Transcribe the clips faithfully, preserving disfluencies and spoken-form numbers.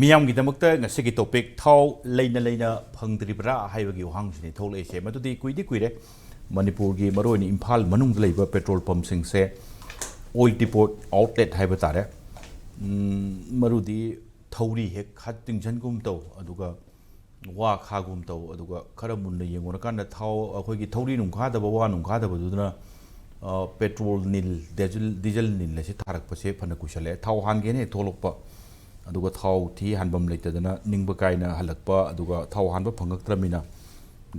ꯃꯤꯌꯥꯝꯒꯤꯗꯃꯛꯇ ꯉꯁꯤꯒꯤ ꯇꯣꯄꯤꯛ, ꯊꯥꯎ ꯂꯩꯅ ꯂꯩꯅ ꯐꯪꯗ꯭ꯔꯤꯕ꯭ꯔꯥ ꯍꯥꯏꯕꯒꯤ ꯋꯥꯍꯪꯁꯤꯅꯤ ꯊꯣꯛꯂꯛꯏꯁꯦ꯫ ꯃꯗꯨꯗꯤ ꯀꯨꯏꯗꯤ ꯀꯨꯏꯔꯦ, ꯃꯅꯤꯄꯨꯔꯒꯤ ꯃꯔꯨꯑꯣꯏꯅ ꯏꯝꯐꯥꯜ ꯃꯅꯨꯡꯗ ꯂꯩꯕ ꯄꯦꯇ꯭ꯔꯣꯜ ꯄꯝꯁꯤꯡꯁꯦ ꯑꯣꯏꯜ ꯗꯤꯄꯣꯠ ꯑꯥꯎꯠꯂꯦꯠ ꯍꯥꯏꯕ ꯇꯥꯔꯦ꯫ ꯎꯝ, ꯃꯔꯨꯗꯤ ꯊꯧꯔꯤ ꯍꯦꯛ ꯍꯠ ꯇꯤꯡꯁꯟꯒꯨꯝ ꯇꯧ, ꯑꯗꯨꯒ ꯋꯥ ꯈꯥꯒꯨꯝ ꯇꯧ, ꯑꯗꯨꯒ ꯈꯔ ꯃꯨꯟꯅ ꯌꯦꯡꯉꯨꯔꯀꯥꯟꯗ ꯊꯥꯎ, ꯑꯩꯈꯣꯏꯒꯤ ꯊꯧꯔꯤ ꯅꯨꯡ ꯈꯥꯗꯕ, ꯋꯥ ꯅꯨꯡ ꯈꯥꯗꯕꯗꯨꯗꯅ, ꯑ, ꯄꯦꯇ꯭ꯔꯣꯜ ꯅꯤꯜ, ꯗꯤꯖꯜ, ꯗꯤꯖꯜ ꯅꯤꯜ ꯑꯁꯤ ꯊꯥꯔꯛꯄꯁꯦ ꯐꯅ ꯀꯨꯏꯁꯜꯂꯛꯑꯦ꯫ ꯊꯥꯎ ꯍꯥꯟꯒꯦꯅ ꯍꯦꯛ ꯊꯣꯛꯂꯛꯄ, ꯑꯗꯨꯒ ꯊꯥꯎ ꯊꯤ ꯍꯥꯟꯐꯝ ꯂꯩꯇꯗꯅ ꯅꯤꯡꯕ ꯀꯥꯏꯅ ꯍꯜꯂꯛꯄ, ꯑꯗꯨꯒ ꯊꯥꯎ ꯍꯥꯟꯕ ꯐꯪꯉꯛꯇ꯭ꯔꯕꯅꯤꯅ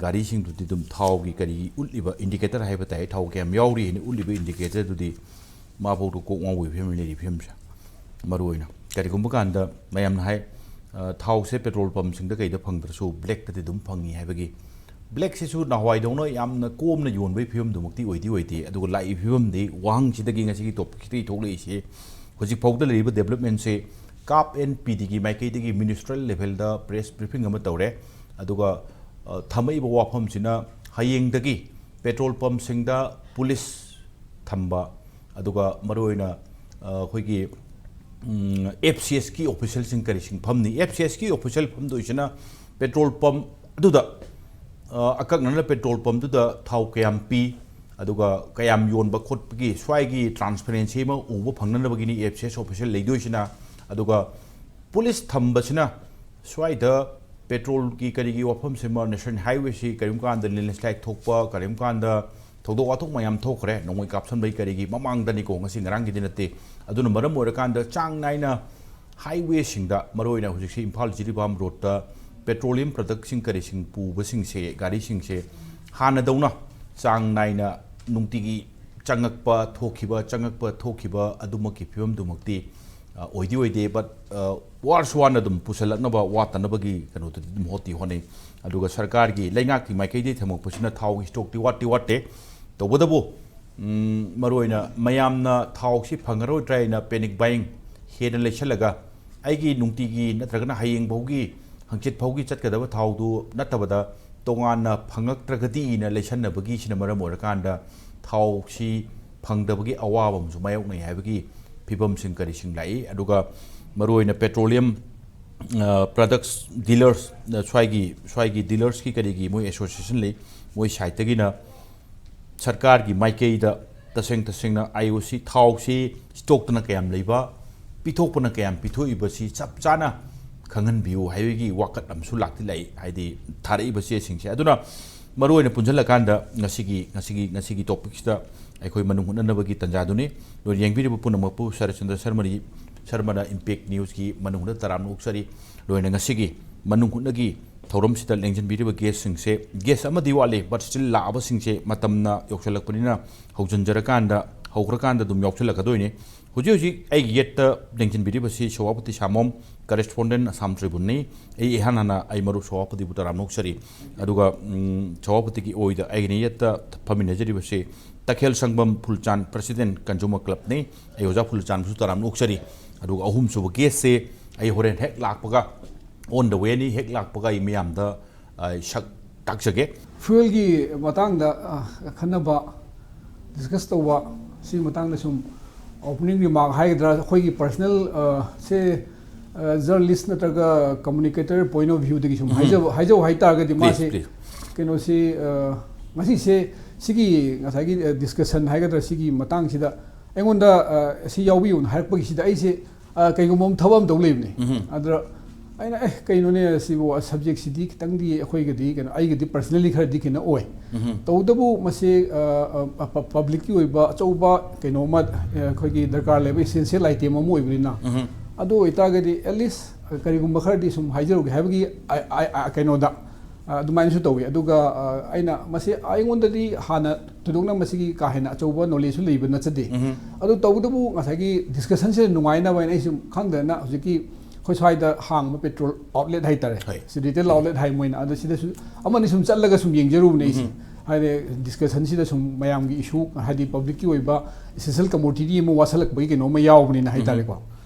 ꯒꯥꯔꯤꯁꯤꯡꯗꯨꯗꯤ ꯑꯗꯨꯝ ꯊꯥꯎꯒꯤ ꯀꯔꯤꯒꯤ ꯎꯠꯂꯤꯕ ꯏꯟꯗꯤꯀꯦꯇꯔ ꯍꯥꯏꯕ ꯇꯥꯏ, ꯊꯥꯎ ꯀꯌꯥꯝ ꯌꯥꯎꯔꯤ ꯍꯥꯏꯅ ꯎꯠꯂꯤꯕ ꯏꯟꯗꯤꯀꯦꯇꯔꯗꯨꯗꯤ ꯃꯥꯐꯧꯗ ꯀꯣꯛ ꯉꯥꯎꯕꯒꯤ ꯐꯤꯕꯝ ꯂꯩꯔꯤ ꯐꯤꯕꯝꯁꯦ꯫ ꯃꯔꯨ ꯑꯣꯏꯅ ꯀꯔꯤꯒꯨꯝꯕ ꯀꯥꯟꯗ ꯃꯌꯥꯝꯅ ꯍꯥꯏ, ꯑ, ꯊꯥꯎꯁꯦ ꯄꯦꯇ꯭ꯔꯣꯜ ꯄꯝꯁꯤꯡꯗ ꯀꯩꯗ ꯐꯪꯗ꯭ꯔꯁꯨ ꯕ꯭ꯂꯦꯛꯇꯗꯤ ꯑꯗꯨꯝ ꯐꯪꯉꯤ ꯍꯥꯏꯕꯒꯤ꯫ ꯕ꯭ꯂꯦꯛꯁꯤꯁꯨ ꯅꯍꯥꯟꯋꯥꯏꯗꯧꯅ ꯌꯥꯝꯅ ꯀꯣꯝꯅ ꯌꯣꯟꯕꯒꯤ ꯐꯤꯕꯝꯗꯨꯃꯛꯇꯤ ꯑꯣꯏꯗꯤ ꯑꯣꯏꯗꯦ꯫ ꯑꯗꯨꯒ ꯂꯥꯛꯏ ꯐꯤꯕꯝꯗꯤ, ꯋꯥꯍꯪꯁꯤꯗꯒꯤ ꯉꯁꯤꯒꯤ ꯇꯣꯄꯤꯛꯁꯤꯗꯒꯤ ꯊꯣꯛꯂꯛꯏꯁꯤ, ꯍꯧꯖꯤꯛ ꯐꯥꯎꯗ ꯂꯩꯔꯤꯕ ꯗꯦꯕꯂꯞꯃꯦꯟꯁꯦ ꯀꯥꯞ ꯑꯦꯟ ꯄꯤꯗꯤꯒꯤ ꯃꯥꯏꯀꯩꯗꯒꯤ ꯃꯤꯅꯤꯁꯇ꯭ꯔꯤꯌꯦꯜ ꯂꯦꯚꯦꯜꯗ ꯄ꯭ꯔꯦꯁ ꯕ꯭ꯔꯤꯐꯤꯡ ꯑꯃ ꯇꯧꯔꯦ꯫ ꯑꯗꯨꯒ, ꯑ, ꯊꯝꯃꯛꯏꯕ ꯋꯥꯐꯝꯁꯤꯅ ꯍꯌꯦꯡꯗꯒꯤ ꯄꯦꯇ꯭ꯔꯣꯜ ꯄꯝꯁꯤꯡꯗ ꯄꯨꯂꯤꯁ ꯊꯝꯕ, ꯑꯗꯨꯒ ꯃꯔꯨꯑꯣꯏꯅ, ꯑ, ꯑꯩꯈꯣꯏꯒꯤ, ꯎꯝ, ꯑꯦꯐ ꯁꯤ ꯑꯦꯁꯀꯤ ꯑꯣꯐꯤꯁꯦꯜꯁꯤꯡ ꯀꯔꯤꯁꯤꯡ ꯐꯝꯅꯤ꯫ ꯑꯦꯐ ꯁꯤ ꯑꯦꯁꯀꯤ ꯑꯣꯐꯤꯁꯦꯜ ꯐꯝꯗꯣꯏꯁꯤꯅ ꯄꯦꯇ꯭ꯔꯣꯜ ꯄꯝ ꯑꯗꯨꯗ, ꯑ, ꯑꯀꯛꯅꯅ ꯄꯦꯇ꯭ꯔꯣꯜ ꯄꯝꯗꯨꯗ ꯊꯥꯎ ꯀꯌꯥꯝ ꯄꯤ, ꯑꯗꯨꯒ ꯀꯌꯥꯝ ꯌꯣꯟꯕ ꯈꯣꯠꯄꯒꯤ ꯁ꯭ꯋꯥꯏꯒꯤ ꯇ꯭ꯔꯥꯟꯁꯄꯦꯔꯦꯟꯁꯤ ꯑꯃ ꯎꯕ ꯐꯪꯅꯅꯕꯒꯤꯅꯤ ꯑꯦꯐ ꯁꯤ ꯑꯦꯁ ꯑꯣꯐꯤꯁꯦꯜ ꯂꯩꯗꯣꯏꯁꯤꯅ꯫ ꯑꯗꯨꯒ ꯄꯨꯂꯤꯁ ꯊꯝꯕꯁꯤꯅ ꯁ꯭ꯋꯥꯏꯗ ꯄꯦꯇ꯭ꯔꯣꯜꯒꯤ ꯀꯔꯤꯒꯤ ꯋꯥꯐꯝꯁꯤꯃ, ꯅꯦꯁꯅꯦꯜ ꯍꯥꯏꯋꯦꯁꯤ ꯀꯔꯤꯒꯨꯝꯕ ꯀꯥꯟꯗ ꯂꯦꯟꯁꯂꯥꯏꯠ ꯊꯣꯛꯄ, ꯀꯔꯤꯒꯨꯝꯕ ꯀꯥꯟꯗ ꯊꯧꯗꯣꯛ ꯋꯥꯊꯣꯛ ꯃꯌꯥꯝ ꯊꯣꯛꯈ꯭ꯔꯦ, ꯅꯣꯡꯃꯩ ꯀꯥꯞꯁꯟꯕꯩ ꯀꯔꯤꯒꯤ ꯃꯃꯥꯡꯗꯅꯤꯀꯣ, ꯉꯁꯤ ꯉꯔꯥꯡꯒꯤꯗꯤ ꯅꯠꯇꯦ꯫ ꯑꯗꯨꯅ ꯃꯔꯝ ꯑꯣꯏꯔꯀꯥꯟꯗ ꯆꯥꯡ ꯅꯥꯏꯅ ꯍꯥꯏꯋꯦꯁꯤꯡꯗ, ꯃꯔꯨꯑꯣꯏꯅ ꯍꯧꯖꯤꯛꯁꯤ ꯏꯝꯐꯥꯜ ꯖꯤꯔꯤꯕꯥꯝ ꯔꯣꯗꯇ ꯄꯦꯇ꯭ꯔꯣꯂꯤꯌꯝ ꯄ꯭ꯔꯗꯛꯁꯤꯡ ꯀꯔꯤꯁꯤꯡ ꯄꯨꯕꯁꯤꯡꯁꯦ, ꯒꯥꯔꯤꯁꯤꯡꯁꯦ ꯍꯥꯟꯅꯗꯧꯅ ꯆꯥꯡ ꯅꯥꯏꯅ ꯅꯨꯡꯇꯤꯒꯤ ꯆꯪꯉꯛꯄ ꯊꯣꯛꯈꯤꯕ, ꯆꯪꯉꯛꯄ ꯊꯣꯛꯈꯤꯕ ꯑꯗꯨꯃꯛꯀꯤ ꯐꯤꯕꯝꯗꯨꯃꯛꯇꯤ, ꯑ, ꯑꯣꯏꯗꯤ ꯑꯣꯏꯗꯦ, but, ꯑ, ꯋꯥꯔꯁꯨ ꯋꯥꯅ ꯑꯗꯨꯝ ꯄꯨꯁꯜꯂꯛꯅꯕ, ꯋꯥꯠꯇꯅꯕꯒꯤ ꯀꯩꯅꯣꯗꯨꯗꯤ ꯑꯗꯨꯝ ꯍꯣꯠꯇꯤ ꯍꯣꯠꯅꯩ꯫ ꯑꯗꯨꯒ ꯁꯔꯀꯥꯔꯒꯤ, ꯂꯩꯉꯥꯛꯀꯤ ꯃꯥꯏꯀꯩꯗꯒꯤ ꯊꯝꯃꯛꯄꯁꯤꯅ ꯊꯥꯎꯒꯤ ꯁ꯭ꯇꯣꯛꯇꯤ ꯋꯥꯠꯇꯤ ꯋꯥꯠꯇꯦ꯫ ꯇꯧꯕꯇꯕꯨ, ꯎꯝ, ꯃꯔꯨꯑꯣꯏꯅ ꯃꯌꯥꯝꯅ ꯊꯥꯎꯁꯤ ꯐꯪꯉꯔꯣꯏꯗ꯭ꯔꯥ ꯍꯥꯏꯅ ꯄꯦꯅꯤꯛ ꯕꯥꯏꯌꯤꯡ ꯍꯦꯟꯅ ꯂꯩꯁꯜꯂꯒ, ꯑꯩꯒꯤ ꯅꯨꯡꯇꯤꯒꯤ ꯅꯠꯇ꯭ꯔꯒꯅ ꯍꯌꯦꯡ ꯐꯥꯎꯒꯤ, ꯍꯪꯆꯤꯠ ꯐꯥꯎꯒꯤ ꯆꯠꯀꯗꯕ ꯊꯥꯎꯗꯨ ꯅꯠꯇꯕꯗ, ꯇꯣꯉꯥꯟꯅ ꯐꯪꯉꯛꯇ꯭ꯔꯒꯗꯤꯅ ꯂꯩꯁꯟꯅꯕꯒꯤꯁꯤꯅ ꯃꯔꯝ ꯑꯣꯏꯔꯀꯥꯟꯗ ꯊꯥꯎꯁꯤ ꯐꯪꯗꯕꯒꯤ ꯑꯋꯥꯕ ꯑꯃꯁꯨ ꯃꯥꯌꯣꯛꯅꯩ ꯍꯥꯏꯕꯒꯤ ꯐꯤꯕꯝꯁꯤꯡ ꯀꯔꯤꯁꯤꯡ ꯂꯥꯛꯏ꯫ ꯑꯗꯨꯒ ꯃꯔꯨꯑꯣꯏꯅ ꯄꯦꯇ꯭ꯔꯣꯂꯤꯌꯝ ꯄ꯭ꯔꯗꯛꯁ ꯗꯤꯂꯔꯁ, ꯁ꯭ꯋꯥꯏꯒꯤ ꯁ꯭ꯋꯥꯏꯒꯤ ꯗꯤꯂꯔꯁꯀꯤ ꯀꯔꯤꯒꯤ ꯃꯣꯏ ꯑꯦꯁꯣꯁꯤꯌꯦꯁꯟ ꯂꯩ, ꯃꯣꯏ ꯁꯥꯏꯠꯇꯒꯤꯅ ꯁꯔꯀꯥꯔꯒꯤ ꯃꯥꯏꯀꯩꯗ ꯇꯁꯦꯡ ꯇꯁꯦꯡꯅ ꯑꯥꯏ ꯑꯣ ꯁꯤ ꯊꯥꯎꯁꯤ ꯁ꯭ꯇꯣꯛꯇꯅ ꯀꯌꯥꯝ ꯂꯩꯕ, ꯄꯤꯊꯣꯛꯄꯅ ꯀꯌꯥꯝ ꯄꯤꯊꯣꯛꯏꯕꯁꯤ ꯆꯞ ꯆꯥꯅ ꯈꯪꯍꯟꯕꯤꯌꯨ ꯍꯥꯏꯕꯒꯤ ꯋꯥꯀꯠ ꯑꯃꯁꯨ ꯂꯥꯛꯇꯤ ꯂꯥꯛꯏ, ꯍꯥꯏꯗꯤ ꯊꯥꯔꯛꯏꯕ ꯆꯦꯁꯤꯡꯁꯦ꯫ ꯑꯗꯨꯅ ꯃꯔꯨ ꯑꯣꯏꯅ ꯄꯨꯟꯁꯤꯜꯂꯀꯥꯟꯗ ꯉꯁꯤꯒꯤ ꯉꯁꯤꯒꯤ ꯉꯁꯤꯒꯤ ꯇꯣꯄꯤꯛꯁꯤꯗ ꯑꯩꯈꯣꯏ ꯃꯅꯨꯡ ꯍꯨꯠꯅꯅꯕꯒꯤ ꯇꯥꯟꯖꯥꯗꯨꯅꯤ꯫ ꯂꯣꯏꯅ ꯌꯦꯡꯕꯤꯔꯤꯕ ꯄꯨꯝꯅꯃꯛꯄꯨ ꯁꯔꯠꯆꯟꯗ꯭ꯔ ꯁꯔꯃꯔꯤ ꯁꯔꯃꯅ ꯏꯝꯄꯦꯛ ꯅ꯭ꯌꯨꯁꯀꯤ ꯃꯅꯨꯡꯗ ꯇꯔꯥꯝꯅ ꯑꯣꯛꯆꯔꯤ꯫ ꯂꯣꯏꯅ ꯉꯁꯤꯒꯤ ꯃꯅꯨꯡ ꯍꯨꯠꯅꯒꯤ ꯊꯧꯔꯝꯁꯤꯗ ꯂꯦꯡꯁꯤꯟꯕꯤꯔꯤꯕ ꯒꯦꯁꯁꯤꯡꯁꯦ, ꯒꯦꯁ ꯑꯃꯗꯤ ꯋꯥꯠꯂꯤ, but still ꯂꯥꯛꯑꯕꯁꯤꯡꯁꯦ ꯃꯇꯝꯅ ꯌꯧꯁꯤꯜꯂꯛꯄꯅꯤꯅ ꯍꯧꯖꯤꯟꯖꯔꯀꯥꯟꯗ, ꯍꯧꯈ꯭ꯔꯀꯥꯟꯗ ꯑꯗꯨꯝ ꯌꯥꯎꯁꯤꯜꯂꯛꯀꯗꯣꯏꯅꯤ꯫ ꯍꯧꯖꯤꯛ ꯍꯧꯖꯤꯛ ꯑꯩꯒꯤ ꯌꯦꯠꯇ ꯂꯦꯡꯁꯤꯟꯕꯤꯔꯤꯕꯁꯤ ꯁꯚꯥꯄꯇꯤ ꯁꯥꯃꯣꯝ, correspondent ꯑꯁꯥꯝ ꯇ꯭ꯔꯤꯕꯨꯟꯅꯤ꯫ ꯑꯩ ꯏꯍꯥꯟ ꯍꯥꯟꯅ ꯑꯩ ꯃꯔꯨꯞ ꯁꯚꯥꯄꯇꯤꯕꯨ ꯇꯔꯥꯝꯅ ꯑꯣꯛꯆꯔꯤ꯫ ꯑꯗꯨꯒ, ꯎꯝ, ꯁꯚꯥꯄꯇꯤꯒꯤ ꯑꯣꯏꯗ ꯑꯩꯒꯤꯅ ꯌꯦꯠꯇ ꯐꯝꯃꯤꯟꯅꯖꯔꯤꯕꯁꯤ ꯇꯈꯦꯜ ꯁꯪꯕꯝ ꯐꯨꯜꯆꯥꯟ, president consumer clubꯅꯤ꯫ ꯑꯩ ꯑꯣꯖꯥ ꯐꯨꯜꯆꯥꯟꯕꯨꯁꯨ ꯇꯔꯥꯝꯅ ꯑꯣꯛꯆꯔꯤ꯫ ꯑꯗꯨꯒ ꯑꯍꯨꯝꯁꯨꯕ ꯒꯦꯁꯁꯦ ꯑꯩ ꯍꯣꯔꯦꯟ ꯍꯦꯛ ꯂꯥꯛꯄꯒ, on the wayꯅꯤ, ꯍꯦꯛ ꯂꯥꯛꯄꯒ ꯑꯩ ꯃꯌꯥꯝꯗ, ꯑ, ꯁꯛ ꯇꯥꯛꯆꯒꯦ꯫ ꯐ꯭ꯌꯨꯑꯦꯜꯒꯤ ꯃꯇꯥꯡꯗ, ꯑ, ꯈꯟꯅꯕ, ꯗꯤꯁꯀꯁ ꯇꯧꯕ, ꯁꯤꯒꯤ ꯃꯇꯥꯡꯗ ꯁꯨꯝ ꯑꯣꯄꯅꯤꯡ ꯔꯤꯃꯥꯔꯛ ꯍꯥꯏꯒꯗ꯭ꯔꯥ, ꯑꯩꯈꯣꯏꯒꯤ ꯄꯔꯁꯅꯦꯜ, ꯑ, ꯁꯦ, ꯑ, ꯖꯔꯅꯦꯂꯤꯁ ꯅꯠꯇ꯭ꯔꯒ ꯀꯝꯃꯨꯅꯤꯀꯦꯇꯔ ꯄꯣꯏꯟ ꯑꯣꯐ ꯚ꯭ꯌꯨꯗꯒꯤ ꯁꯨꯝ ꯍꯥꯏꯖꯕ ꯍꯥꯏꯖꯧ ꯍꯥꯏꯇꯥꯔꯒꯗꯤ, Please, ꯃꯥꯁꯤ please. ꯀꯩꯅꯣꯁꯤ, ꯑ, ꯉꯁꯤꯁꯦ ꯁꯤꯒꯤ ꯉꯁꯥꯏꯒꯤ, ꯑ, ꯗꯤꯁꯀꯁꯟ ꯍꯥꯏꯒꯗ꯭ꯔꯥ, ꯁꯤꯒꯤ ꯃꯇꯥꯡꯁꯤꯗ ꯑꯩꯉꯣꯟꯗ, ꯑ, ꯁꯤ ꯌꯥꯎꯕꯤꯌꯨꯅ ꯍꯥꯏꯔꯛꯄꯒꯤꯁꯤꯗ ꯑꯩꯁꯦ, ꯑ, ꯀꯩꯒꯨꯝꯕ ꯑꯃ ꯊꯕꯛ ꯑꯃ ꯇꯧ ꯂꯩꯕꯅꯦ꯫ ꯑꯗꯨꯗ ꯑꯩꯅ, "ꯑꯦ, ꯀꯩꯅꯣꯅꯦ ꯁꯤꯕꯨ, ꯁꯕꯖꯦꯛꯁꯤꯗꯤ ꯈꯤꯇꯪꯗꯤ ꯑꯩꯈꯣꯏꯒꯗꯤ ꯀꯩꯅꯣ, ꯑꯩꯒꯗꯤ ꯄꯔꯁꯅꯦꯜꯂꯤ ꯈꯔꯗꯤ ꯀꯩꯅꯣ ꯑꯣꯏ꯫ ꯇꯧꯕꯇꯕꯨ ꯃꯁꯤ, ꯑ, ꯑ, ꯄ-, ꯄꯕ꯭ꯂꯤꯛꯀꯤ ꯑꯣꯏꯕ ꯑꯆꯧꯕ ꯀꯩꯅꯣꯝꯃ, ꯑ, ꯑꯩꯈꯣꯏꯒꯤ ꯗꯔꯀꯥꯔ ꯂꯩꯕ essential item ꯑꯃ ꯑꯣꯏꯕꯅꯤꯅ, ꯑꯗꯨ ꯑꯣꯏꯇꯥꯔꯒꯗꯤ at least ꯀꯔꯤꯒꯨꯝꯕ ꯈꯔꯗꯤ ꯁꯨꯝ ꯍꯥꯏꯖꯔꯨꯒꯦ" ꯍꯥꯏꯕꯒꯤ, ꯑ, ꯑ, ꯑ, ꯀꯩꯅꯣꯗ, ꯑ, ꯑꯗꯨꯃꯥꯏꯅꯁꯨ ꯇꯧꯋꯤ꯫ ꯑꯗꯨꯒ, ꯑ, ꯑꯩꯅ ꯃꯁꯤ ꯑꯩꯉꯣꯟꯗꯗꯤ ꯍꯥꯟꯅ ꯊꯣꯏꯗꯣꯛꯅ ꯃꯁꯤꯒꯤ ꯀꯥ ꯍꯦꯟꯅ ꯑꯆꯧꯕ ꯅꯣꯂꯦꯖꯁꯨ ꯂꯩꯕ ꯅꯠꯆꯗꯦ꯫ ꯑꯗꯨ ꯇꯧꯕꯇꯕꯨ ꯉꯁꯥꯏꯒꯤ ꯗꯤꯁꯀꯁꯟꯁꯤꯗ ꯅꯨꯡꯉꯥꯏꯅꯕ ꯍꯥꯏꯅ ꯑꯩꯁꯨ ꯈꯪꯗꯅ ꯍꯧꯖꯤꯛꯀꯤ ꯑꯩꯈꯣꯏ ꯁ꯭ꯋꯥꯏꯗ ꯍꯥꯡꯕ ꯄꯦꯇ꯭ꯔꯣꯜ ꯑꯥꯎꯠꯂꯦꯠ ꯍꯥꯏꯇꯥꯔꯦ, ꯍꯣꯏ꯫ ꯁꯤ ꯔꯤꯇꯦꯜ ꯑꯥꯎꯠꯂꯦꯠ ꯍꯥꯏ ꯃꯣꯏꯅ, ꯑꯗꯣ ꯁꯤꯗꯁꯨ ꯑꯃꯅꯤ ꯁꯨꯝ ꯆꯠꯂꯒ ꯁꯨꯝ ꯌꯦꯡꯖꯔꯨꯕꯅꯦ ꯑꯩꯁꯦ꯫ ꯍꯥꯏꯗꯤ ꯗꯤꯁꯀꯁꯟꯁꯤꯗ ꯁꯨꯝ ꯃꯌꯥꯝꯒꯤ ꯏꯁꯨ, ꯍꯥꯏꯗꯤ ꯄꯕ꯭ꯂꯤꯛꯀꯤ ꯑꯣꯏꯕ essential commodity ꯑꯃ ꯋꯥꯁꯜꯂꯛꯄꯒꯤ ꯀꯩꯅꯣꯝꯃ ꯌꯥꯎꯕꯅꯤꯅ ꯍꯥꯏꯇꯥꯔꯦꯀꯣ꯫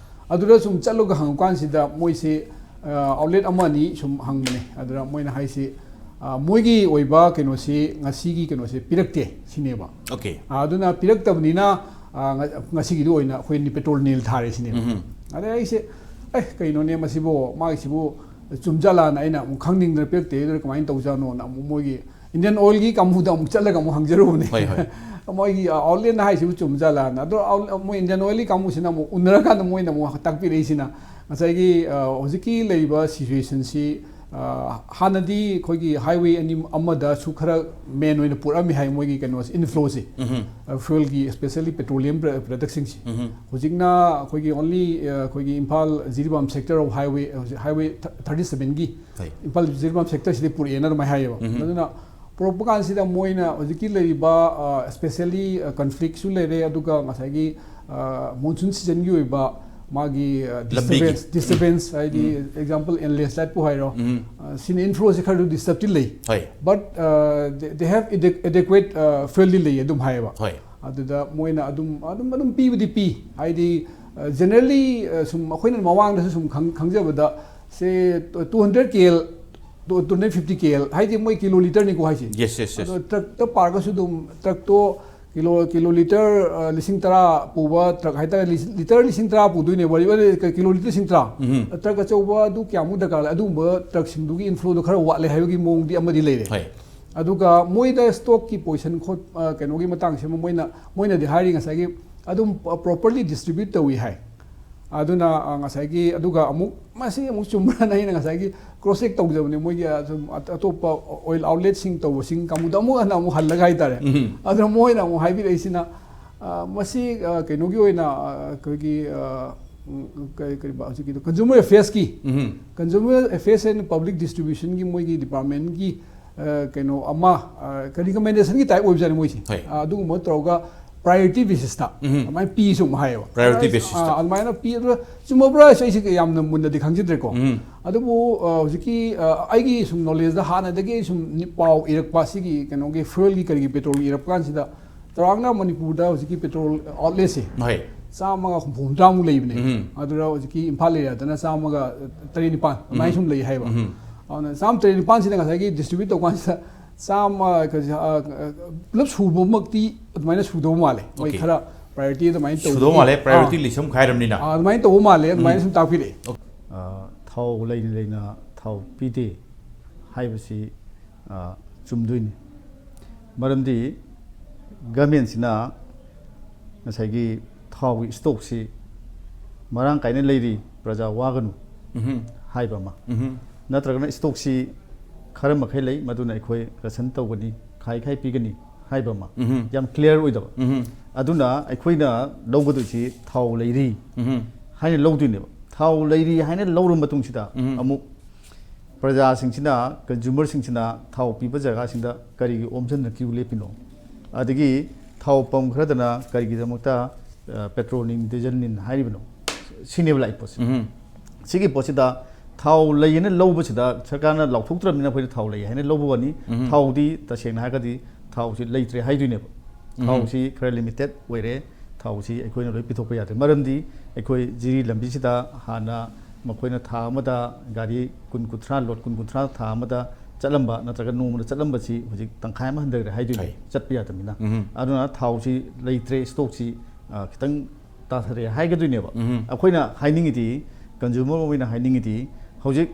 ꯑꯗꯨꯗ ꯁꯨꯝ ꯆꯠꯂꯒ ꯍꯪꯉꯨꯀꯥꯟꯁꯤꯗ ꯃꯣꯏꯁꯦ, ꯑ, ꯑꯥꯎꯠꯂꯦꯠ ꯑꯃ ꯑꯅꯤ ꯁꯨꯝ ꯍꯪꯕꯅꯦ꯫ ꯑꯗꯨꯗ ꯃꯣꯏꯅ ꯍꯥꯏꯁꯤ, ꯑ, ꯃꯣꯏꯒꯤ ꯑꯣꯏꯕ ꯀꯩꯅꯣꯁꯤ ꯉꯁꯤꯒꯤ ꯀꯩꯅꯣꯁꯦ ꯄꯤꯔꯛꯇꯦ ꯁꯤꯅꯦꯕ꯫ Okay. ꯑ, ꯑꯗꯨꯅ ꯄꯤꯔꯛꯇꯕꯅꯤꯅ, ꯑ, ꯉ-, ꯉꯁꯤꯒꯤꯗꯤ ꯑꯣꯏꯅ ꯑꯩꯈꯣꯏ ꯄꯦꯇ꯭ꯔꯣꯜ ꯅꯤꯜ ꯊꯥꯔꯦ ꯁꯤꯅꯦꯕ꯫ ꯑꯗꯩ ꯑꯩꯁꯦ ꯑꯦ, ꯀꯩꯅꯣꯅꯦ ꯃꯁꯤꯕꯨ, ꯃꯥꯒꯤꯁꯤꯕꯨ ꯆꯨꯝꯖꯥꯠꯂꯥꯅ ꯑꯩꯅ ꯑꯃꯨꯛ ꯈꯪꯅꯤꯡꯗꯅ ꯄꯤꯔꯛꯇꯦ, ꯑꯗꯨꯅ ꯀꯃꯥꯏꯅ ꯇꯧꯖꯥꯠꯅꯣꯅ ꯑꯃꯨꯛ ꯃꯣꯏꯒꯤ ꯏꯟꯗꯤꯌꯟ ꯑꯣꯏꯜꯒꯤ ꯀꯥꯡꯕꯨꯗ ꯑꯃꯨꯛ ꯆꯠꯂꯒ ꯑꯃꯨꯛ ꯍꯪꯖꯔꯨꯕꯅꯦ꯫ ꯍꯣꯏ, ꯍꯣꯏ꯫ ꯃꯣꯏꯒꯤ ꯑꯥꯎꯠꯂꯦꯠꯅ ꯍꯥꯏꯁꯤꯕꯨ ꯆꯨꯝꯖꯥꯠꯂꯥꯅ꯫ ꯑꯗꯣ ꯑꯥꯎꯠ-, ꯃꯣꯏ ꯏꯟꯗꯤꯌꯟ ꯑꯣꯏꯜꯒꯤ ꯀꯥꯡꯕꯨꯁꯤꯅ ꯑꯃꯨꯛ ꯎꯅꯔꯀꯥꯟꯗ ꯃꯣꯏꯅ ꯑꯃꯨꯛ ꯇꯥꯛꯄꯤꯔꯛꯏꯁꯤꯅ ꯉꯁꯥꯏꯒꯤ, ꯑ, ꯍꯧꯖꯤꯛꯀꯤ ꯂꯩꯔꯤꯕ ꯁꯤꯆꯨꯋꯦꯁꯟꯁꯤ, ꯑ, ꯍꯥꯟꯅꯗꯤ ꯑꯩꯈꯣꯏꯒꯤ ꯍꯥꯏꯋꯦ ꯑꯅꯤ ꯑꯃꯗꯁꯨ ꯈꯔ ꯃꯦꯟ ꯑꯣꯏꯅ ꯄꯨꯔꯛꯑꯝꯃꯤ ꯍꯥꯏ ꯃꯣꯏꯒꯤ ꯀꯩꯅꯣꯁꯦ, ꯏꯟꯐ꯭ꯂꯣꯁꯦ꯫ ꯎꯝ꯫ ꯑ, ꯐ꯭ꯌꯨꯜꯒꯤ, especially petroleum product-ꯁꯤꯡꯁꯤ꯫ ꯎꯝ꯫ ꯍꯧꯖꯤꯛꯅ ꯑꯩꯈꯣꯏꯒꯤ only, ꯑ, ꯑꯩꯈꯣꯏꯒꯤ Imphal Jiribam sector of highway, ꯍꯧꯖꯤꯛ highway thirty seven-ꯒꯤ ꯍꯣꯏ꯫ ꯏꯝꯐꯥꯜ ꯖꯤꯔꯤꯕꯥꯝ sector-ꯁꯤꯗꯤ ꯄꯨꯔꯛꯑꯦꯅ ꯑꯗꯨꯃꯥꯏꯅ ꯍꯥꯏꯌꯦꯕ꯫ ꯎꯝ꯫ ꯑꯗꯨꯅ ꯄꯨꯔꯛꯄ ꯀꯥꯟꯁꯤꯗ ꯃꯣꯏꯅ ꯍꯧꯖꯤꯛꯀꯤ ꯂꯩꯔꯤꯕ, ꯑ, especially, ꯑ, conflict-ꯁꯨ ꯂꯩꯔꯦ, ꯑꯗꯨꯒ ꯉꯁꯥꯏꯒꯤ, ꯑ, monsoon season-ꯒꯤ ꯑꯣꯏꯕ ꯃꯥꯒꯤ, ꯑ, ꯂꯝꯕꯤꯒꯤ꯫ disturbance, disturbance ꯍꯥꯏꯗꯤ ꯎꯝ꯫ example, and landslide-ꯄꯨ ꯍꯥꯏꯔꯣ, ꯎꯝ꯫ ꯑ, ꯁꯤꯅ ꯏꯟꯐ꯭ꯂꯣꯁꯦ ꯈꯔꯁꯨ disturb-ꯇꯤ ꯂꯩ꯫ ꯍꯣꯏ꯫ But, ꯑ, they, they have adequ-, adequate, ꯑ, fuel-ꯗꯤ ꯂꯩ ꯑꯗꯨꯝ ꯍꯥꯏꯌꯦꯕ꯫ ꯍꯣꯏ꯫ ꯑꯗꯨꯗ ꯃꯣꯏꯅ ꯑꯗꯨꯝ, ꯑꯗꯨꯝ, ꯑꯗꯨꯝ ꯄꯤꯕꯗꯤ ꯄꯤ꯫ ꯍꯥꯏꯗꯤ, ꯑ, generally, ꯑ, ꯁꯨꯝ ꯑꯩꯈꯣꯏꯅ ꯃꯃꯥꯡꯗꯁꯨ ꯁꯨꯝ ꯈꯪ-, ꯈꯪꯖꯕꯗ, ꯁꯦ, two hundred K L, two hundred fifty K L, ꯍꯥꯏꯗꯤ ꯃꯣꯏ ꯀꯤꯂꯣ ꯂꯤꯇꯔꯅꯤꯀꯣ ꯍꯥꯏꯁꯦ꯫ Yes, yes, yes. ꯑꯗꯣ ꯇ꯭ꯔꯛꯇ ꯄꯥꯔꯒꯁꯨ ꯑꯗꯨꯝ, ꯇ꯭ꯔꯛꯇꯣ ꯀꯤꯂꯣ, ꯀꯤꯂꯣ ꯂꯤꯇꯔ, ꯑ, ꯂꯤꯁꯤꯡ ꯇꯔꯥ ꯄꯨꯕ ꯇ꯭ꯔꯛ ꯍꯥꯏꯇꯥꯔꯦ, ꯂꯤ-, ꯂꯤꯇꯔ ꯂꯤꯁꯤꯡ ꯇꯔꯥ ꯄꯨꯗꯣꯏꯅꯦꯕ, ꯀꯤꯂꯣ ꯂꯤꯇꯔ ꯂꯤꯁꯤꯡ ꯇꯔꯥ꯫ ꯎꯝ꯫ ꯇ꯭ꯔꯛ ꯑꯆꯧꯕ ꯑꯗꯨ ꯀꯌꯥꯃꯨꯛ ꯗꯔꯀꯥꯔ ꯂꯩ? ꯑꯗꯨꯒꯨꯝꯕ ꯇ꯭ꯔꯛꯁꯤꯡꯗꯨꯒꯤ ꯏꯟꯐ꯭ꯂꯣꯗꯣ ꯈꯔ ꯋꯥꯠꯂꯦ ꯍꯥꯏꯕꯒꯤ ꯃꯑꯣꯡꯗꯤ ꯑꯃꯗꯤ ꯂꯩꯔꯦ꯫ ꯍꯣꯏ꯫ ꯑꯗꯨꯒ ꯃꯣꯏꯗ stock-ꯀꯤ position ꯈꯣꯠ-, ꯑ, ꯀꯩꯅꯣꯒꯤ ꯃꯇꯥꯡꯁꯤꯃ ꯃꯣꯏꯅ, ꯃꯣꯏꯅꯗꯤ ꯍꯥꯏꯔꯤ ꯉꯁꯥꯏꯒꯤ ꯑꯗꯨꯝ properly distribute ꯇꯧꯏ ꯍꯥꯏ꯫ ꯑꯗꯨꯅ, ꯑ, ꯉꯁꯥꯏꯒꯤ, ꯑꯗꯨꯒ ꯑꯃꯨꯛ ꯃꯁꯤ ꯑꯃꯨꯛ ꯆꯨꯝꯕ꯭ꯔꯥꯅ ꯑꯩꯅ ꯉꯁꯥꯏꯒꯤ cross check ꯇꯧꯖꯕꯅꯦ, ꯃꯣꯏꯒꯤ, ꯑ, ꯁꯨꯝ ꯑꯇ-, ꯑꯇꯣꯞꯄ oil outlet-ꯁꯤꯡ ꯇꯧꯕꯁꯤꯡ ꯀꯥꯡꯕꯨꯗ ꯑꯃꯨꯛ ꯍꯟꯅ ꯑꯃꯨꯛ ꯍꯜꯂꯒ ꯍꯥꯏꯇꯥꯔꯦ꯫ ꯎꯝ꯫ ꯑꯗꯨꯅ ꯃꯣꯏꯅ ꯑꯃꯨꯛ ꯍꯥꯏꯕꯤꯔꯛꯏꯁꯤꯅ, ꯑ, ꯃꯁꯤ, ꯑ, ꯀꯩꯅꯣꯒꯤ ꯑꯣꯏꯅ, ꯑ, ꯑꯩꯈꯣꯏꯒꯤ, ꯑ, ꯎꯝ, ꯀꯔꯤ, ꯀꯔꯤꯕ ꯍꯧꯖꯤꯛꯀꯤꯗꯣ, consumer affairs-ꯀꯤ, um. consumer affairs and public distribution-ꯒꯤ ꯃꯣꯏꯒꯤ department-ꯀꯤ, ꯑ, ꯀꯩꯅꯣ ꯑꯃ, ꯑ, recommendation-ꯒꯤ type ꯑꯣꯏꯕꯖꯥꯠꯅꯤ ꯃꯣꯏꯁꯦ꯫ ꯍꯣꯏ꯫ ꯑ, ꯑꯗꯨꯒꯨꯝꯕ ꯇꯧꯔꯒ priority basis-ꯇ ꯎꯝ꯫ ꯑꯗꯨꯃꯥꯏꯅ ꯄꯤꯁꯨ ꯑꯃꯨꯛ ꯍꯥꯏꯌꯦꯕ꯫ Priority ꯑ, basis-ꯇ꯫ ꯑ, ꯑꯗꯨꯃꯥꯏꯅ ꯄꯤ, ꯑꯗꯨꯒ ꯆꯨꯝꯃꯕ꯭ꯔꯥ ꯍꯥꯏꯁꯨ ꯑꯩꯁꯦ ꯌꯥꯝꯅ ꯃꯨꯟꯅꯗꯤ ꯈꯪꯖꯗ꯭ꯔꯦꯀꯣ꯫ ꯎꯝ꯫ ꯑꯗꯨꯕꯨ, ꯑ, ꯍꯧꯖꯤꯛꯀꯤ, ꯑ, ꯑꯩꯒꯤ ꯁꯨꯝ knowledge-ꯗ ꯍꯥꯟꯅꯗꯒꯤ ꯑꯩ ꯁꯨꯝ ꯅꯤ-, ꯄꯥꯎ ꯏꯔꯛꯄ, ꯁꯤꯒꯤ ꯀꯩꯅꯣꯒꯤ fuel-ꯒꯤ ꯀꯔꯤꯒꯤ petrol-ꯒꯤ ꯏꯔꯛꯄ ꯀꯥꯟꯁꯤꯗ ꯆꯥꯎꯔꯥꯛꯅ ꯃꯅꯤꯄꯨꯔꯗ ꯍꯧꯖꯤꯛꯀꯤ petrol outlet-ꯁꯦ ꯍꯣꯏ꯫ ꯆꯥꯝꯃꯒ ꯍꯨꯝꯐꯨ ꯍꯨꯝꯗ꯭ꯔꯥꯃꯨꯛ ꯂꯩꯕꯅꯦ꯫ ꯎꯝ꯫ ꯑꯗꯨꯗ ꯍꯧꯖꯤꯛꯀꯤ ꯏꯝꯐꯥꯜ area-ꯗꯅ ꯆꯥꯝꯃꯒ ꯇꯔꯦꯠ ꯅꯤꯄꯥꯟ ꯑꯗꯨꯃꯥꯏꯅ ꯎꯝ꯫ ꯁꯨꯝ ꯂꯩ ꯍꯥꯏꯕ꯫ ꯎꯝ꯫ ꯑꯗꯨꯅ ꯆꯥꯝꯃ ꯇꯔꯦꯠ ꯅꯤꯄꯥꯟꯁꯤꯗ ꯉꯁꯥꯏꯒꯤ distribute ꯇꯧꯕ ꯀꯥꯟꯁꯤꯗ ꯆꯥꯝꯃ, ꯀ-, ꯑ, ꯑ, ꯄꯨꯂꯞ ꯁꯨꯕꯃꯛꯇꯤ ꯑꯗꯨꯃꯥꯏꯅ ꯁꯨꯗꯧ ꯃꯥꯜꯂꯦ꯫ ꯃꯣꯏ Okay꯫ ꯈꯔ ꯄ꯭ꯔꯥꯏꯌꯣꯔꯤꯇꯤ ꯑꯗꯨꯃꯥꯏꯅ ꯇꯧꯕꯒꯤ- ꯁꯨꯗꯧ ꯃꯥꯜꯂꯦ, ꯑꯥ, ꯄ꯭ꯔꯥꯏꯌꯣꯔꯤꯇꯤ ꯂꯤꯁ ꯑꯃ ꯈꯥꯏꯔꯕꯅꯤꯅ꯫ ꯑꯥ, ꯑꯗꯨꯃꯥꯏꯅ ꯇꯧꯕ ꯃꯥꯜꯂꯦ, ꯑꯗꯨꯃꯥꯏꯅ ꯁꯨꯝ ꯇꯥꯛꯄꯤꯔꯛꯑꯦ꯫ ꯑ, ꯊꯥꯎ ꯂꯩꯅ ꯂꯩꯅ ꯊꯥꯎ ꯄꯤꯗꯦ ꯍꯥꯏꯕꯁꯤ, ꯑ, ꯆꯨꯝꯗꯣꯏꯅꯤ꯫ ꯃꯔꯝꯗꯤ ꯒꯃꯦꯟꯁꯤꯅ ꯉꯁꯥꯏꯒꯤ ꯊꯥꯎꯒꯤ ꯏꯁꯇꯣꯛꯁꯤ ꯃꯔꯥꯡ ꯀꯥꯏꯅ ꯂꯩꯔꯤ, ꯄ꯭ꯔꯖꯥ ꯋꯥꯒꯅꯨ ꯎꯝꯍꯨꯝ꯫ ꯍꯥꯏꯕ ꯑꯃ, ꯎꯝꯍꯨꯝ꯫ ꯅꯠꯇ꯭ꯔꯒꯅ ꯏꯁꯇꯣꯛꯁꯤ ꯈꯔ ꯃꯈꯩ ꯂꯩ, ꯃꯗꯨꯅ ꯑꯩꯈꯣꯏ ꯔꯁꯟ ꯇꯧꯒꯅꯤ, ꯈꯥꯏ ꯈꯥꯏ ꯄꯤꯒꯅꯤ ꯍꯥꯏꯕ ꯑꯃ, ꯎꯝꯍꯨꯝ꯫ ꯌꯥꯝ ꯀ꯭ꯂꯤꯌꯥꯔ ꯑꯣꯏꯗꯕ꯫ ꯎꯝꯍꯨꯝ꯫ ꯑꯗꯨꯅ ꯑꯩꯈꯣꯏꯅ ꯂꯧꯒꯗꯣꯏꯁꯤ ꯊꯥꯎ ꯂꯩꯔꯤ ꯎꯝꯍꯨꯝ꯫ ꯍꯥꯏꯅ ꯂꯧꯗꯣꯏꯅꯦꯕ꯫ ꯊꯥꯎ ꯂꯩꯔꯤ ꯍꯥꯏꯅ ꯂꯧꯔꯕ ꯃꯇꯨꯡꯁꯤꯗ ꯎꯝꯍꯨꯝ꯫ ꯑꯃꯨꯛ ꯄ꯭ꯔꯖꯥꯁꯤꯡꯁꯤꯅ, ꯀꯟꯖꯨꯃꯔꯁꯤꯡꯁꯤꯅ ꯊꯥꯎ ꯄꯤꯕ ꯖꯒꯥꯁꯤꯡꯗ ꯀꯔꯤꯒꯤ ꯑꯣꯝꯁꯤꯟꯗꯅ ꯀ꯭ꯌꯨ ꯂꯦꯞꯄꯤꯅꯣ? ꯑꯗꯒꯤ ꯊꯥꯎ ꯄꯝ ꯈꯔꯗꯅ ꯀꯔꯤꯒꯤꯗꯃꯛꯇ, ꯑ, ꯄꯦꯇ꯭ꯔꯣꯜꯅꯤꯟ, ꯗꯤꯖꯜꯅꯤꯟ ꯍꯥꯏꯔꯤꯕꯅꯣ? ꯁꯤꯅꯦꯕ ꯂꯥꯛꯏ ꯄꯣꯠꯁꯦ꯫ ꯎꯝꯍꯨꯝ꯫ ꯁꯤꯒꯤ ꯄꯣꯠꯁꯤꯗ ꯊꯥꯎ ꯂꯩꯌꯦꯅ ꯂꯧꯕꯁꯤꯗ ꯁꯔꯀꯥꯔꯅ ꯂꯥꯎꯊꯣꯛꯇ꯭ꯔꯕꯅꯤꯅ ꯑꯩꯈꯣꯏꯅ ꯊꯥꯎ ꯂꯩ ꯍꯥꯏꯅ ꯂꯧꯕ ꯋꯥꯅꯤ꯫ ꯎꯝꯍꯨꯝ꯫ ꯊꯥꯎꯗꯤ ꯇꯁꯦꯡꯅ ꯍꯥꯏꯔꯒꯗꯤ ꯊꯥꯎꯁꯤ ꯂꯩꯇ꯭ꯔꯦ ꯍꯥꯏꯗꯣꯏꯅꯦꯕ꯫ ꯎꯝꯍꯨꯝ꯫ ꯊꯥꯎꯁꯤ ꯈꯔ ꯂꯤꯃꯤꯇꯦꯠ ꯑꯣꯏꯔꯦ꯫ ꯊꯥꯎꯁꯤ ꯑꯩꯈꯣꯏꯅ ꯂꯣꯏ ꯄꯤꯊꯣꯛꯄ ꯌꯥꯗ꯭ꯔꯦ꯫ ꯃꯔꯝꯗꯤ ꯑꯩꯈꯣꯏ ꯖꯤꯔꯤ ꯂꯝꯕꯤꯁꯤꯗ ꯍꯥꯟꯅ ꯃꯈꯣꯏꯅ ꯊꯥ ꯑꯃꯗ ꯒꯥꯔꯤ ꯀꯨꯟ ꯀꯨꯟꯊ꯭ꯔꯥ, ꯂꯣꯠ ꯀꯨꯟ ꯀꯨꯟꯊ꯭ꯔꯥ ꯊꯥ ꯑꯃꯗ ꯆꯠꯂꯝꯕ ꯅꯠꯇ꯭ꯔꯒ ꯅꯣꯡꯃꯗ ꯆꯠꯂꯝꯕꯁꯤ ꯍꯧꯖꯤꯛ ꯇꯪꯈꯥꯏ ꯑꯃ ꯍꯟꯊꯈ꯭ꯔꯦ ꯍꯥꯏꯗꯣꯏꯅꯦ, ꯍꯣꯏ꯫ ꯆꯠꯄ ꯌꯥꯗꯕꯅꯤꯅ꯫ ꯎꯝꯍꯨꯝ꯫ ꯑꯗꯨꯅ ꯊꯥꯎꯁꯤ ꯂꯩꯇ꯭ꯔꯦ, ꯏꯁꯇꯣꯛꯁꯤ, ꯑ, ꯈꯤꯇꯪ ꯇꯥꯊꯔꯦ ꯍꯥꯏꯒꯗꯣꯏꯅꯦꯕ꯫ ꯎꯝꯍꯨꯝ꯫ ꯑꯩꯈꯣꯏꯅ ꯍꯥꯏꯅꯤꯡꯉꯤꯗꯤ, ꯀꯟꯖꯨꯃꯔ ꯑꯣꯏꯅ ꯍꯥꯏꯅꯤꯡꯉꯤꯗꯤ, ꯍꯧꯖꯤꯛ